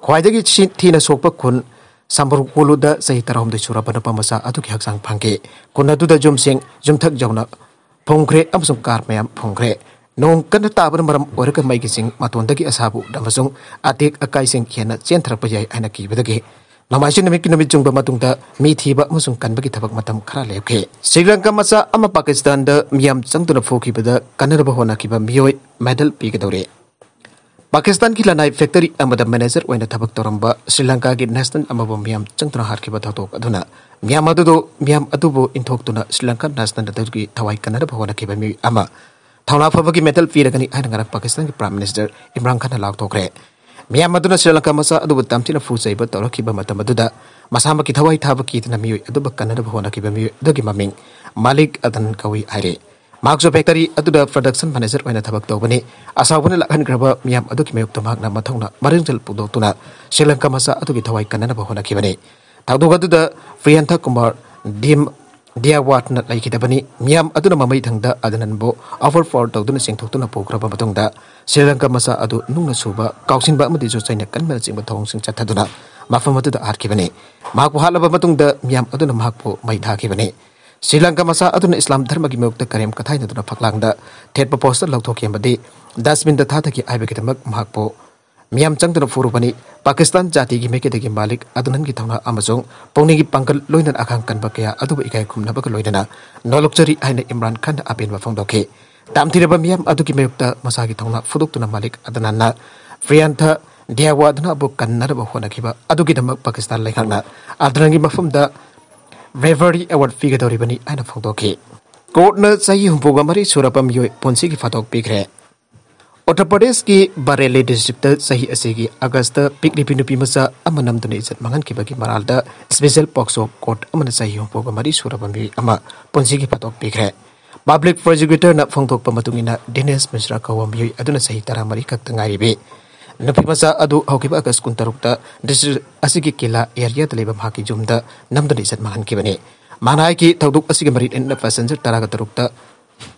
ꯈ꯭ꯋꯥꯏꯗꯒꯤ ꯁꯤ-, ꯊꯤꯅ ꯁꯣꯛꯄ ꯈꯨꯟ ꯁꯝꯕꯔꯀꯨꯂꯨꯗ ꯆꯍꯤ ꯇꯔꯥꯍꯨꯝꯗꯣꯏ ꯁꯨꯔꯕ ꯅꯨꯄꯥ ꯃꯆꯥ ꯑꯗꯨꯒꯤ ꯍꯛꯆꯥꯡ ꯐꯪꯈꯤ꯫ ꯈꯨꯟ ꯑꯗꯨꯗ ꯌꯨꯝꯁꯤꯡ ꯌꯨꯝꯊꯛ ꯌꯧꯅ ꯐꯨꯝꯈ꯭ꯔꯦ ꯑꯃꯁꯨꯡ car ꯃꯌꯥꯝ ꯐꯨꯝꯈ꯭ꯔꯦ꯫ ꯅꯣꯡ ꯀꯟꯅ ꯇꯥꯕꯅ ꯃꯔꯝ ꯑꯣꯏꯔꯒ ꯃꯩꯒꯤ ꯆꯤꯡ ꯃꯇꯣꯟꯗꯒꯤ ꯑꯁꯥꯕ ꯎꯠ ꯑꯃꯁꯨꯡ ꯑꯇꯦꯛ ꯑꯀꯥꯏꯁꯤꯡ ꯍꯦꯟꯅ ꯆꯦꯟꯊꯔꯛꯄ ꯌꯥꯏ ꯍꯥꯏꯅ ꯀꯤꯕꯗꯒꯤ ꯅꯣꯡꯃꯥꯏꯖꯤꯡ ꯅꯨꯃꯤꯠꯀꯤ ꯅꯨꯃꯤꯠ ꯆꯨꯡꯕ ꯃꯇꯨꯡꯗ ꯃꯤ ꯊꯤꯕ ꯑꯃꯁꯨꯡ ꯀꯟꯕꯒꯤ ꯊꯕꯛ ꯃꯇꯝ ꯈꯔ ꯂꯦꯞꯈꯤ꯫ ꯁ꯭ꯔꯤ ꯂꯪꯀꯥ ꯃꯆꯥ ꯑꯃ ꯄꯥꯀꯤꯁꯇꯥꯟꯗ ꯃꯤꯌꯥꯝ ꯆꯪꯗꯨꯅ ꯐꯨꯈꯤꯕꯗ ꯀꯟꯅꯅꯕ ꯍꯣꯠꯅꯈꯤꯕ ꯃꯤꯑꯣꯏ ꯃꯦꯗꯜ ꯄꯤꯒꯗꯧꯔꯦ꯫ ꯄꯥꯀꯤꯁꯇꯥꯟꯒꯤ ꯂꯅꯥꯏ ꯐꯦꯛꯇꯔꯤ ꯑꯃꯗ ꯃꯦꯅꯦꯖꯔ ꯑꯣꯏꯅ ꯊꯕꯛ ꯇꯧꯔꯝꯕ ꯁ꯭ꯔꯤ ꯂꯪꯀꯥꯒꯤ ꯅꯦꯁꯅꯦꯜ ꯑꯃꯕꯨ ꯃꯤꯌꯥꯝ ꯆꯪꯗꯨꯅ ꯍꯥꯠꯈꯤꯕ ꯊꯧꯗꯣꯛ ꯑꯗꯨꯅ ꯃꯤꯌꯥꯝ ꯑꯗꯨꯗꯨ, ꯃꯤꯌꯥꯝ ꯑꯗꯨꯕꯨ ꯏꯟꯊꯣꯛꯇꯨꯅ ꯁ꯭ꯔꯤ ꯂꯪꯀꯥ ꯅꯦꯁꯅꯦꯜ ꯑꯗꯨꯒꯤ ꯊꯋꯥꯏ ꯀꯟꯅꯅꯕ ꯍꯣꯠꯅꯈꯤꯕ ꯃꯤꯑꯣꯏ ꯑꯃ ꯊꯧꯅꯥ ꯐꯕꯒꯤ ꯃꯦꯗꯜ ꯄꯤꯔꯒꯅꯤ ꯍꯥꯏꯅ ꯉꯔꯥꯡ ꯄꯥꯀꯤꯁꯇꯥꯟꯒꯤ ꯄ꯭ꯔꯥꯏꯝ ꯃꯤꯅꯤꯁꯇꯔ ꯏꯝꯔꯥꯟ ꯈꯥꯟꯅ ꯂꯥꯎꯊꯣꯛꯈ꯭ꯔꯦ꯫ ꯃꯤꯌꯥꯝ ꯑꯗꯨꯅ ꯁ꯭ꯔꯤ ꯂꯪꯀꯥ ꯃꯆꯥ ꯑꯗꯨꯕꯨ ꯇꯝꯊꯤꯅ ꯐꯨ ꯆꯩꯕ ꯇꯧꯔꯛꯈꯤꯕ ꯃꯇꯝ ꯑꯗꯨꯗ ꯃꯁꯥꯃꯛꯀꯤ ꯊꯋꯥꯏ ꯊꯥꯕ ꯀꯤꯗꯅ ꯃꯤꯑꯣꯏ ꯑꯗꯨꯕꯨ ꯀꯟꯅꯅꯕ ꯍꯣꯠꯅꯈꯤꯕ ꯃꯤꯑꯣꯏ ꯑꯗꯨꯒꯤ ꯃꯃꯤꯡ ꯃꯥꯂꯤꯛ ꯑꯗꯟ ꯀꯧꯏ ꯍꯥꯏꯔꯦ꯫ ꯃꯍꯥꯛꯁꯨ ꯐꯦꯛꯇꯔꯤ ꯑꯗꯨꯗ ꯄ꯭ꯔꯗꯛꯁꯟ ꯃꯦꯅꯦꯖꯔ ꯑꯣꯏꯅ ꯊꯕꯛ ꯇꯧꯕꯅꯤ꯫ ꯑꯁꯥꯎꯕꯅ ꯂꯥꯛꯍꯟꯈ꯭ꯔꯕ ꯃꯤꯌꯥꯝ ꯑꯗꯨꯒꯤ ꯃꯥꯌꯣꯛꯇ ꯃꯍꯥꯛꯅ ꯃꯊꯧꯅ ꯃꯔꯤꯡꯖꯦꯜ ꯄꯨꯗꯣꯛꯇꯨꯅ ꯁ꯭ꯔꯤ ꯂꯪꯀꯥ ꯃꯆꯥ ꯑꯗꯨꯒꯤ ꯊꯋꯥꯏ ꯀꯟꯅꯅꯕ ꯍꯣꯠꯅꯈꯤꯕꯅꯤ꯫ ꯊꯧꯗꯣꯛ ꯑꯗꯨꯗ ꯄ꯭ꯔꯤꯌꯥꯟꯊ ꯀꯨꯃꯥꯔ ꯗꯤꯝ ꯗꯤꯌꯥꯋꯥꯠꯅ ꯂꯩꯈꯤꯗꯕꯅꯤ꯫ ꯃꯤꯌꯥꯝ ꯑꯗꯨꯅ ꯃꯃꯩ ꯊꯪꯗ ꯑꯗꯅꯟꯕꯨ ꯑꯣꯚꯔ ꯄꯥꯋꯔ ꯇꯧꯗꯨꯅ ꯆꯤꯡꯊꯣꯛꯇꯨꯅ ꯄꯨꯈ꯭ꯔꯕ ꯃꯇꯨꯡꯗ ꯁ꯭ꯔꯤ ꯂꯪꯀꯥ ꯃꯆꯥ ꯑꯗꯨ ꯅꯨꯡꯅ ꯁꯨꯕ, ꯀꯥꯎꯁꯤꯟꯕ ꯑꯃꯗꯤ ꯆꯨꯆꯩꯅ ꯀꯟꯕꯅꯆꯤꯡꯕ ꯊꯧꯑꯣꯡꯁꯤꯡ ꯆꯠꯊꯗꯨꯅ ꯃꯐꯝ ꯑꯗꯨꯗ ꯍꯥꯠꯈꯤꯕꯅꯤ꯫ ꯃꯍꯥꯛꯄꯨ ꯍꯥꯠꯂꯕ ꯃꯇꯨꯡꯗ ꯃꯤꯌꯥꯝ ꯑꯗꯨꯅ ꯃꯍꯥꯛꯄꯨ ꯃꯩ ꯊꯥꯈꯤꯕꯅꯤ꯫ ꯁ꯭ꯔꯤ ꯂꯪꯀꯥ ꯃꯆꯥ ꯑꯗꯨꯅ ꯏꯁꯂꯥꯝ ꯙꯔꯃꯒꯤ ꯃꯥꯌꯣꯛꯇ ꯀꯔꯦꯝ ꯀꯊꯥꯏꯅꯗꯨꯅ ꯐꯛꯂꯥꯡꯗ ꯊꯦꯠꯄ ꯄꯣꯁꯇꯔ ꯂꯧꯊꯣꯛꯈꯤ ꯑꯃꯗꯤ ꯗꯁꯕꯤꯟꯗ ꯊꯥꯊꯈꯤ ꯍꯥꯏꯕꯒꯤꯗꯃꯛ ꯃꯍꯥꯛꯄꯨ ꯃꯤꯌꯥꯝ ꯆꯪꯗꯨꯅ ꯐꯨꯔꯨꯕꯅꯤ꯫ ꯄꯥꯀꯤꯁꯇꯥꯟ ꯖꯥꯇꯤꯒꯤ ꯃꯥꯏꯀꯩꯗꯒꯤ ꯃꯥꯂꯤꯛ ꯑꯗꯅꯟꯒꯤ ꯊꯧꯅꯥ ꯑꯃꯁꯨꯡ ꯄꯨꯛꯅꯤꯡꯒꯤ ꯄꯥꯡꯒꯜ, ꯂꯣꯏꯅꯅ ꯑꯈꯥꯡ ꯀꯟꯕ ꯀꯌꯥ ꯑꯗꯨꯕꯨ ꯏꯀꯥꯏ ꯈꯨꯝꯅꯕꯒ ꯂꯣꯏꯅꯅ ꯅꯣꯂꯨꯛꯆꯔꯤ ꯍꯥꯏꯅ ꯏꯝꯔꯥꯟ ꯈꯥꯟꯅ ꯑꯄꯦꯟꯕ ꯐꯣꯡꯗꯣꯛꯈꯤ꯫ ꯇꯥꯝꯊꯤꯔꯕ ꯃꯤꯌꯥꯝ ꯑꯗꯨꯒꯤ ꯃꯥꯌꯣꯛꯇ ꯃꯁꯥꯒꯤ ꯊꯧꯅꯥ ꯐꯨꯗꯣꯛꯇꯨꯅ ꯃꯥꯂꯤꯛ ꯑꯗꯅꯟꯅ ꯄ꯭ꯔꯤꯌꯥꯟꯊ ꯗꯤꯌꯥꯋꯥꯗꯅꯥꯕꯨ ꯀꯟꯅꯅꯕ ꯍꯣꯠꯅꯈꯤꯕ ꯑꯗꯨꯒꯤꯗꯃꯛ ꯄꯥꯀꯤꯁꯇꯥꯟ ꯂꯩꯉꯥꯛꯅ ꯑꯗꯅꯟꯒꯤ ꯃꯐꯝꯗ ꯕ꯭ꯔꯦꯚꯔꯤ ꯑꯦꯋꯥꯔꯗ ꯄꯤꯒꯗꯧꯔꯤꯕꯅꯤ ꯍꯥꯏꯅ ꯐꯣꯡꯗꯣꯛꯈꯤ꯫ ꯀꯣꯔꯠꯅ ꯆꯍꯤ ꯍꯨꯝꯐꯨꯒ ꯃꯔꯤ ꯁꯨꯔꯕ ꯃꯤꯑꯣꯏ ꯄꯨꯟꯁꯤꯒꯤ ꯐꯥꯗꯣꯛ ꯄꯤꯈ꯭ꯔꯦ꯫ ꯎꯠꯇꯔ ꯄ꯭ꯔꯗꯦꯁꯀꯤ ꯕꯔꯦꯂꯤ ꯗꯤꯁꯇ꯭ꯔꯤꯛꯇ ꯆꯍꯤ ꯑꯁꯤꯒꯤ ꯑꯥꯒꯁꯇ ꯄꯤꯛꯂꯤꯕꯤ ꯅꯨꯄꯤ ꯃꯆꯥ ꯑꯃ ꯅꯝꯗꯨꯅ ꯏꯖꯠ ꯃꯥꯡꯍꯟꯈꯤꯕꯒꯤ ꯃꯔꯥꯜꯗ ꯁ꯭ꯄꯦꯁꯦꯜ ꯄꯣꯛꯁꯣ ꯀꯣꯔꯠ ꯑꯃꯅ ꯆꯍꯤ ꯍꯨꯝꯐꯨꯒ ꯃꯔꯤ ꯁꯨꯔꯕ ꯃꯤꯑꯣꯏ ꯑꯃ ꯄꯨꯟꯁꯤꯒꯤ ꯐꯥꯗꯣꯛ ꯄꯤꯈ꯭ꯔꯦ꯫ ꯄꯕ꯭ꯂꯤꯛ ꯄ꯭ꯔꯣꯁꯤꯀ꯭ꯌꯨꯇꯔꯅ ꯐꯣꯡꯗꯣꯛꯄ ꯃꯇꯨꯡ ꯏꯟꯅ, ꯗꯤꯅꯦꯁ ꯃꯤꯁ꯭ꯔꯥ ꯀꯧꯕ ꯃꯤꯑꯣꯏ ꯑꯗꯨꯅ ꯆꯍꯤ ꯇꯔꯥꯃꯔꯤ ꯈꯛꯇ ꯉꯥꯏꯔꯤꯕꯤ ꯅꯨꯄꯤ ꯃꯆꯥ ꯑꯗꯨ ꯍꯧꯈꯤꯕ ꯑꯥꯒꯁ ꯀꯨꯟꯇꯔꯨꯛꯇ ꯗꯤꯁꯇ꯭ꯔꯤꯛ ꯑꯁꯤꯒꯤ ꯀꯤꯂꯥ ꯑꯦꯔꯤꯌꯥꯗ ꯂꯩꯕ ꯃꯍꯥꯛꯀꯤ ꯌꯨꯝꯗ ꯅꯝꯗꯨꯅ ꯏꯖꯠ ꯃꯥꯡꯍꯟꯈꯤꯕꯅꯤ꯫ ꯃꯍꯥꯛꯅ ꯍꯥꯏꯈꯤ, ꯊꯧꯗꯣꯛ ꯑꯁꯤꯒꯤ ꯃꯔꯤ ꯂꯩꯅꯅ ꯄꯦꯁꯦꯟꯖꯔ ꯇꯔꯥꯒ ꯇꯔꯨꯛꯇ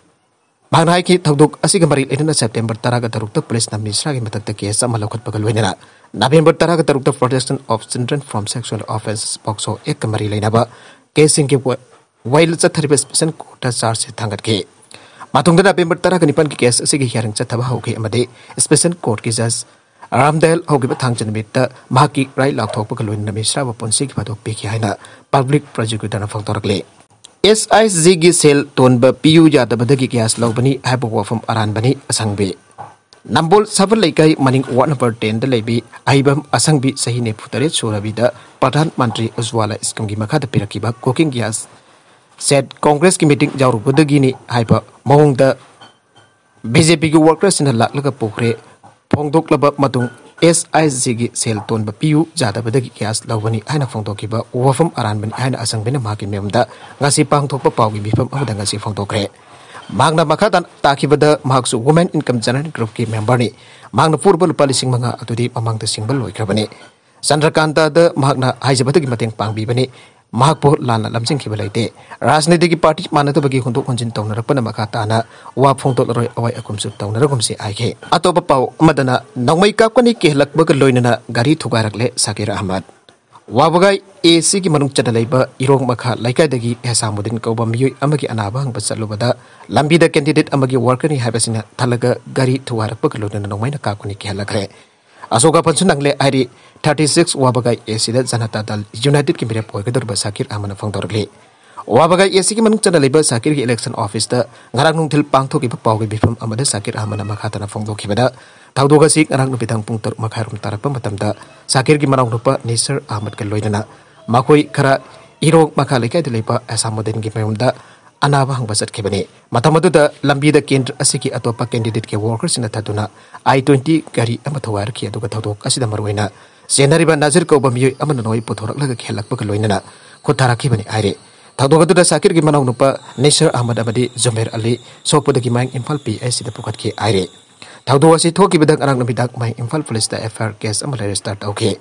ꯃꯍꯥꯛꯅ ꯍꯥꯏꯈꯤ, ꯊꯧꯗꯣꯛ ꯑꯁꯤꯒ ꯃꯔꯤ ꯂꯩꯅꯅ ꯁꯦꯞꯇꯦꯝꯕꯔ ꯇꯔꯥꯒ ꯇꯔꯨꯛꯇ ꯄꯨꯂꯤꯁꯅ ꯃꯤꯁ꯭ꯔꯥꯒꯤ ꯃꯊꯛꯇ ꯀꯦꯁ ꯑꯃ ꯂꯧꯈꯠꯄꯒ ꯂꯣꯏꯅꯅ ꯅꯕꯦꯝꯕꯔ ꯇꯔꯥꯒ ꯇꯔꯨꯛꯇ Protection of Children from Sexual Offences, ꯄꯣꯛꯁꯣ ꯑꯦꯛꯀ ꯃꯔꯤ ꯂꯩꯅꯕ ꯀꯦꯁꯁꯤꯡꯒꯤ ꯋꯥ-, ꯋꯥꯌꯦꯜ ꯆꯠꯊꯔꯤꯕ ꯁ꯭ꯄꯦꯁꯦꯜ ꯀꯣꯔꯠꯇ ꯆꯥꯔꯖ ꯁꯤꯠ ꯊꯥꯡꯒꯠꯈꯤ꯫ ꯃꯇꯨꯡꯗ ꯅꯕꯦꯝꯕꯔ ꯇꯔꯥꯒ ꯅꯤꯄꯥꯟꯒꯤ ꯀꯦꯁ ꯑꯁꯤꯒꯤ ꯍꯤꯌꯥꯔꯤꯡ ꯆꯠꯊꯕ ꯍꯧꯈꯤ ꯑꯃꯗꯤ ꯁ꯭ꯄꯦꯁꯦꯜ ꯀꯣꯔꯠꯀꯤ ꯖꯖ ꯔꯥꯝꯗꯦꯜ ꯍꯧꯈꯤꯕ ꯊꯥꯡꯖ ꯅꯨꯃꯤꯠꯇ ꯃꯍꯥꯛꯀꯤ ꯔꯥꯏ ꯂꯥꯎꯊꯣꯛꯄꯒ ꯂꯣꯏꯅꯅ ꯃꯤꯁ꯭ꯔꯥꯕꯨ ꯄꯨꯟꯁꯤꯒꯤ ꯐꯥꯗꯣꯛ ꯄꯤꯈꯤ ꯍꯥꯏꯅ ꯄꯕ꯭ꯂꯤꯛ ꯄ꯭ꯔꯣꯁꯤꯀ꯭ꯌꯨꯇꯔꯅ ꯐꯣꯡꯗꯣꯔꯛꯂꯤ꯫ ꯑꯦꯁ ꯑꯥꯏ ꯁꯤꯒꯤ ꯁꯦꯜ ꯇꯣꯟꯕ ꯄꯤꯌꯨ ꯌꯥꯗꯕꯗꯒꯤ ꯒ꯭ꯌꯥꯁ ꯂꯧꯕꯅꯤ ꯍꯥꯏꯕ ꯋꯥꯐꯝ ꯑꯔꯥꯟꯕꯅꯤ꯫ ꯑꯁꯪꯕꯤ꯫ ꯅꯝꯕꯣꯜ ꯁꯥꯕꯜ ꯂꯩꯀꯥꯏ ꯃꯅꯤꯡ ꯋꯥꯔꯗ ꯅꯝꯕꯔ ꯇꯦꯟꯗ ꯂꯩꯕꯤ ꯑꯍꯩꯕꯝ ꯑꯁꯪꯕꯤ ꯆꯍꯤ ꯅꯤꯐꯨ ꯇꯔꯦꯠ ꯁꯨꯔꯕꯤꯗ ꯄ꯭ꯔꯙꯥꯟ ꯃꯟꯇ꯭ꯔꯤ ꯎꯖ꯭ꯋꯥꯂꯥ ꯁ꯭ꯀꯤꯝꯒꯤ ꯃꯈꯥꯗ ꯄꯤꯔꯛꯈꯤꯕ ꯀꯨꯀꯤꯡ ꯒ꯭ꯌꯥꯁ ꯁꯦꯠ ꯀꯣꯡꯒ꯭ꯔꯦꯁꯀꯤ ꯃꯤꯇꯤꯡ ꯌꯥꯎꯔꯨꯕꯗꯒꯤꯅꯤ ꯍꯥꯏꯕ ꯃꯑꯣꯡꯗ ꯕꯤ ꯖꯦ ꯄꯤꯒꯤ ꯋꯥꯔꯀꯔꯁꯤꯡꯅ ꯂꯥꯛꯂꯒ ꯄꯨꯈ꯭ꯔꯦ꯫ ꯐꯣꯡꯗꯣꯛꯂꯕ ꯃꯇꯨꯡ ꯑꯦꯁ ꯑꯥꯏ ꯁꯤꯒꯤ ꯁꯦꯜ ꯇꯣꯟꯕ ꯄꯤꯌꯨ ꯌꯥꯗꯕꯗꯒꯤ ꯒ꯭ꯌꯥꯁ ꯂꯧꯕꯅꯤ ꯍꯥꯏꯅ ꯐꯣꯡꯗꯣꯛꯈꯤꯕ ꯋꯥꯐꯝ ꯑꯔꯥꯟꯕꯅꯤ ꯍꯥꯏꯅ ꯑꯁꯪꯕꯤꯅ ꯃꯍꯥꯛꯀꯤ ꯃꯌꯨꯝꯗ ꯉꯁꯤ ꯄꯥꯡꯊꯣꯛꯄ ꯄꯥꯎꯒꯤ ꯃꯤꯐꯝ ꯑꯃꯗ ꯉꯁꯤ ꯐꯣꯡꯗꯣꯛꯈ꯭ꯔꯦ꯫ ꯃꯍꯥꯛꯅ ꯃꯈꯥ ꯇꯥꯅ ꯇꯥꯈꯤꯕꯗ ꯃꯍꯥꯛꯁꯨ Women Income General Groupꯀꯤ ꯃꯦꯝꯕꯔꯅꯤ꯫ ꯃꯍꯥꯛꯅ ꯄꯨꯔꯕ ꯂꯨꯄꯥ ꯂꯤꯁꯤꯡ ꯃꯉꯥ ꯑꯗꯨꯗꯤ ꯃꯃꯥꯡꯗ ꯁꯤꯡꯕ ꯂꯣꯏꯈ꯭ꯔꯕꯅꯤ꯫ ꯆꯟꯗ꯭ꯔꯀꯥꯟꯇꯗ ꯃꯍꯥꯛꯅ ꯍꯥꯏꯖꯕꯗꯒꯤ ꯃꯇꯦꯡ ꯄꯥꯡꯕꯤꯕꯅꯤ꯫ ꯃꯍꯥꯛꯄꯨ ꯂꯥꯟꯅ ꯂꯝꯖꯤꯡꯈꯤꯕ ꯂꯩꯇꯦ꯫ ꯔꯥꯖꯅꯤꯇꯤꯒꯤ ꯄꯥꯔꯇꯤ ꯃꯥꯟꯅꯗꯕꯒꯤ ꯍꯨꯟꯗꯣꯛ ꯍꯨꯟꯖꯤꯟ ꯇꯧꯅꯔꯛꯄꯅ ꯃꯈꯥ ꯇꯥꯅ ꯋꯥ ꯐꯣꯡꯗꯣꯛꯂꯔꯣꯏ, ꯑꯋꯥꯏ ꯑꯈꯨꯝꯁꯨ ꯇꯧꯅꯔꯒꯨꯝꯁꯤ ꯍꯥꯏꯈꯤ꯫ ꯑꯇꯣꯞꯄ ꯄꯥꯎ ꯑꯃꯗꯅ ꯅꯣꯡꯃꯩ ꯀꯥꯞꯀꯅꯤ ꯀꯤꯍꯜꯂꯛꯄꯒ ꯂꯣꯏꯅꯅ ꯒꯥꯔꯤ ꯊꯨꯒꯥꯏꯔꯛꯂꯦ ꯁꯥꯀꯤꯔ ꯑꯍꯃꯗ꯫ ꯋꯥꯕꯒꯥꯏ ꯑꯦ ꯁꯤꯒꯤ ꯃꯅꯨꯡ ꯆꯟꯅ ꯂꯩꯕ ꯏꯔꯣꯡ ꯃꯈꯥ ꯂꯩꯀꯥꯏꯗꯒꯤ ꯍꯦꯁꯥꯃꯨꯗꯤꯟ ꯀꯧꯕ ꯃꯤꯑꯣꯏ ꯑꯃꯒꯤ ꯑꯅꯥꯕ ꯍꯪꯕ ꯆꯠꯂꯨꯕꯗ ꯂꯝꯕꯤꯗ ꯀꯦꯟꯗꯤꯗꯦꯠ ꯑꯃꯒꯤ ꯋꯥꯔꯀꯔꯅꯤ ꯍꯥꯏꯕꯁꯤꯡꯅ ꯊꯜꯂꯒ ꯒꯥꯔꯤ ꯊꯨꯒꯥꯏꯔꯛꯄꯒ ꯂꯣꯏꯅꯅ ꯅꯣꯡꯃꯩꯅ ꯀꯥꯞꯀꯅꯤ ꯀꯤꯍꯜꯂꯛꯈ꯭ꯔꯦ꯫ ꯑꯁꯣꯛ ꯑꯄꯟꯁꯨ ꯅꯪꯂꯦ ꯍꯥꯏꯔꯤ꯫ ꯊꯥꯔꯇꯤ ꯁꯤꯛꯁ ꯋꯥꯕꯒꯥꯏ ꯑꯦ ꯁꯤꯗ ꯖꯅꯇꯥ ꯗꯜ ꯌꯨꯅꯥꯏꯇꯦꯗꯀꯤ ꯃꯤꯔꯦꯞ ꯑꯣꯏꯒꯗꯧꯔꯤꯕ ꯁꯥꯀꯤꯔ ꯑꯍꯃꯗꯅ ꯐꯣꯡꯗꯣꯔꯛꯂꯤ꯫ ꯋꯥꯕꯒꯥꯏ ꯑꯦ ꯁꯤꯒꯤ ꯃꯅꯨꯡ ꯆꯟꯅ ꯂꯩꯕ ꯁꯥꯀꯤꯔꯒꯤ ꯏꯂꯦꯛꯁꯟ ꯑꯣꯐꯤꯁꯇ ꯉꯔꯥꯡ ꯅꯨꯡꯊꯤꯜ ꯄꯥꯡꯊꯣꯛꯈꯤꯕ ꯄꯥꯎꯒꯤ ꯃꯤꯐꯝ ꯑꯃꯗ ꯁꯥꯀꯤꯔ ꯑꯍꯃꯗꯅ ꯃꯈꯥ ꯇꯥꯅ ꯐꯣꯡꯗꯣꯛꯈꯤꯕꯗ, ꯊꯧꯗꯣꯛ ꯑꯁꯤ ꯉꯔꯥꯡ ꯅꯨꯃꯤꯗꯥꯡ ꯄꯨꯡ ꯇꯔꯨꯛ ꯃꯈꯥꯏꯔꯣꯝ ꯇꯥꯔꯛꯄ ꯃꯇꯝꯗ ꯁꯥꯀꯤꯔꯒꯤ ꯃꯅꯥꯎꯅꯨꯄꯥ ꯅꯤꯁꯔ ꯑꯍꯃꯗꯀ ꯂꯣꯏꯅꯅ ꯃꯈꯣꯏ ꯈꯔ ꯏꯔꯣꯡ ꯃꯈꯥ ꯂꯩꯀꯥꯏꯗ ꯂꯩꯕ ꯑꯁꯥꯃꯨꯗꯤꯟꯒꯤ ꯃꯌꯨꯝꯗ ꯑꯅꯥꯕ ꯍꯪꯕ ꯆꯠꯈꯤꯕꯅꯤ꯫ ꯃꯇꯝ ꯑꯗꯨꯗ ꯂꯝꯕꯤꯗ ꯀꯦꯟꯗ꯭ꯔ ꯑꯁꯤꯒꯤ ꯑꯇꯣꯞꯄ ꯀꯦꯟꯗꯤꯗꯦꯠꯀꯤ ꯋꯥꯔꯀꯔꯁꯤꯡꯅ ꯊꯥꯗꯨꯅ ꯑꯥꯏ ꯇ꯭ꯋꯦꯟꯇꯤ ꯒꯥꯔꯤ ꯑꯃ ꯊꯧꯒꯥꯏꯔꯛꯈꯤ꯫ ꯑꯗꯨꯒ ꯊꯧꯗꯣꯛ ꯑꯁꯤꯗ ꯃꯔꯨꯑꯣꯏꯅ ꯆꯦꯟꯅꯔꯤꯕ ꯅꯥꯖꯤꯔ ꯀꯧꯕ ꯃꯤꯑꯣꯏ ꯑꯃꯅ ꯅꯣꯡꯃꯩ ꯄꯨꯊꯣꯔꯛꯂꯒ ꯀꯤꯍꯜꯂꯛꯄꯒ ꯂꯣꯏꯅꯅ ꯈꯨꯠ ꯊꯥꯔꯛꯈꯤꯕꯅꯤ ꯍꯥꯏꯔꯤ꯫ ꯊꯧꯗꯣꯛ ꯑꯗꯨꯗ ꯁꯥꯀꯤꯔꯒꯤ ꯃꯅꯥꯎꯅꯨꯄꯥ ꯅꯤꯁꯔ ꯑꯍꯃꯗ ꯑꯃꯗꯤ ꯖꯨꯃꯦꯔ ꯑꯂꯤ ꯁꯣꯛꯄꯗꯒꯤ ꯃꯌꯥꯡ ꯏꯝꯐꯥꯜ ꯄꯤ ꯑꯩꯆ ꯁꯤꯗ ꯄꯨꯈꯠꯈꯤ ꯍꯥꯏꯔꯤ꯫ ꯊꯧꯗꯣꯛ ꯑꯁꯤ ꯊꯣꯛꯈꯤꯕꯗ ꯉꯔꯥꯡ ꯅꯨꯃꯤꯗꯥꯡ ꯃꯌꯥꯡ ꯏꯝꯐꯥꯜ ꯄꯨꯂꯤꯁꯇ ꯑꯦꯐ ꯑꯥꯏ ꯑꯥꯔ ꯀꯦꯁ ꯑꯃ ꯔꯦꯖꯤꯁꯇꯔ ꯇꯧꯈꯤ꯫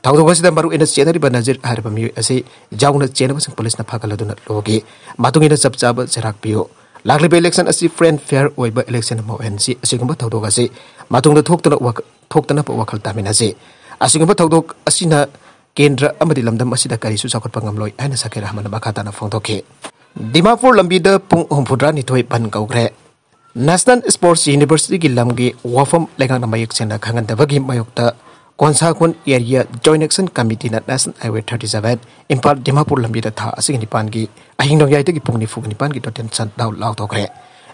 ꯊꯧꯗꯣꯛ ꯑꯁꯤꯗ ꯃꯔꯨꯑꯣꯏꯅ ꯆꯦꯟꯅꯔꯤꯕ ꯅꯖꯤꯔ ꯍꯥꯏꯔꯤꯕ ꯃꯤꯑꯣꯏ ꯑꯁꯤ ꯌꯥꯎꯅ ꯆꯦꯟꯅꯕꯁꯤꯡ ꯄꯨꯂꯤꯁꯅ ꯐꯥꯒꯠꯂꯗꯨꯅ ꯂꯣꯒꯤ ꯃꯇꯨꯡ ꯏꯟꯅ ꯆꯞ ꯆꯥꯕ ꯆꯩꯔꯥꯛ ꯄꯤꯌꯨ꯫ ꯂꯥꯛꯂꯤꯕ ꯏꯂꯦꯛꯁꯟ ꯑꯁꯤ ꯐ꯭ꯔꯤ ꯑꯦꯟ ꯐꯤꯌꯔ ꯑꯣꯏꯕ ꯏꯂꯦꯛꯁꯟ ꯑꯃ ꯑꯣꯏꯍꯟꯁꯤ꯫ ꯑꯁꯤꯒꯨꯝꯕ ꯊꯧꯗꯣꯛ ꯑꯁꯤ ꯃꯇꯨꯡꯗ ꯊꯣꯛꯇꯅ ꯋꯥꯈ-, ꯊꯣꯛꯇꯅꯕ ꯋꯥꯈꯜ ꯇꯥꯃꯤꯟꯅꯁꯤ꯫ ꯑꯁꯤꯒꯨꯝꯕ ꯊꯧꯗꯣꯛ ꯑꯁꯤꯅ ꯀꯦꯟꯗ꯭ꯔ ꯑꯃꯗꯤ ꯂꯝꯗꯝ ꯑꯁꯤꯗ ꯀꯔꯤꯁꯨ ꯆꯥꯎꯈꯠꯄ ꯉꯝꯂꯣꯏ ꯍꯥꯏꯅ ꯁꯥꯀꯤꯔ ꯑꯍꯃꯗꯅ ꯃꯈꯥ ꯇꯥꯅ ꯐꯣꯡꯗꯣꯛꯈꯤ꯫ ꯗꯤꯃꯥꯄꯨꯔ ꯂꯝꯕꯤꯗ ꯄꯨꯡ ꯍꯨꯝꯐꯨꯇꯔꯥꯅꯤꯊꯣꯏ ꯕꯟ ꯀꯧꯈ꯭ꯔꯦ꯫ National Sports University ꯒꯤ ꯂꯝꯒꯤ ꯋꯥꯐꯝ ꯂꯩꯉꯥꯛꯅ ꯃꯌꯦꯛ ꯁꯦꯡꯅ ꯈꯪꯍꯟꯗꯕꯒꯤ ꯃꯥꯌꯣꯛꯇ ꯀꯣꯟꯁꯥꯈꯣꯟ Area Joint Action Committee ꯅ National Highway thirty seven Imphal Dimapur ꯂꯝꯕꯤꯗ ꯊꯥ ꯑꯁꯤꯒꯤ ꯅꯤꯄꯥꯟꯒꯤ ꯑꯍꯤꯡ ꯅꯣꯡꯌꯥꯏꯗꯒꯤ ꯄꯨꯡ ꯅꯤꯐꯨꯒ ꯅꯤꯄꯥꯟꯒꯤ total shutdown ꯂꯥꯎꯊꯣꯛꯈ꯭ꯔꯦ꯫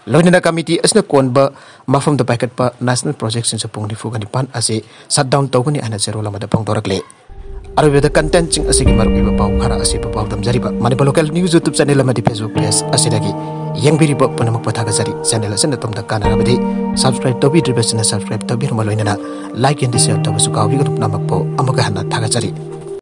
ꯂꯣꯏꯅꯅ committee ꯑꯁꯤꯅ ꯀꯣꯟꯕ ꯃꯐꯝꯗ ꯄꯥꯏꯈꯠꯄ national project ꯁꯤꯡꯁꯨ ꯄꯨꯡ ꯅꯤꯐꯨꯒ ꯅꯤꯄꯥꯟ ꯑꯁꯤ shutdown ꯇꯧꯒꯅꯤ ꯍꯥꯏꯅ ꯆꯦꯔꯣꯜ ꯑꯃꯗ ꯐꯣꯡꯗꯣꯔꯛꯂꯤ꯫ ꯑꯔꯣꯏꯕꯗ content ꯁꯤꯡ ꯑꯁꯤꯒꯤ ꯃꯔꯨꯑꯣꯏꯕ ꯄꯥꯎ ꯈꯔ ꯑꯁꯤꯕꯨ ꯄꯥꯎꯗꯝꯖꯔꯤꯕ Manipur Local News YouTube channel ꯑꯃꯗꯤ Facebook page ꯑꯁꯤꯗꯒꯤ ꯌꯦꯡꯕꯤꯔꯤꯕ ꯄꯨꯝꯅꯃꯛꯄꯨ ꯊꯥꯒꯠꯆꯔꯤ꯫ Channel ꯑꯁꯤꯅ ꯑꯗꯣꯝꯗ ꯀꯥꯟꯅꯔꯕꯗꯤ subscribe ꯇꯧꯕꯤꯗ꯭ꯔꯤꯕꯁꯤꯡꯅ subscribe ꯇꯧꯕꯤꯔꯝꯕ ꯂꯣꯏꯅꯅ like and share ꯇꯧꯕꯁꯨ ꯀꯥꯎꯕꯤꯒꯅꯨ꯫ ꯄꯨꯝꯅꯃꯛꯄꯨ ꯑꯃꯨꯛꯀ ꯍꯟꯅ ꯊꯥꯒꯠꯆꯔꯤ꯫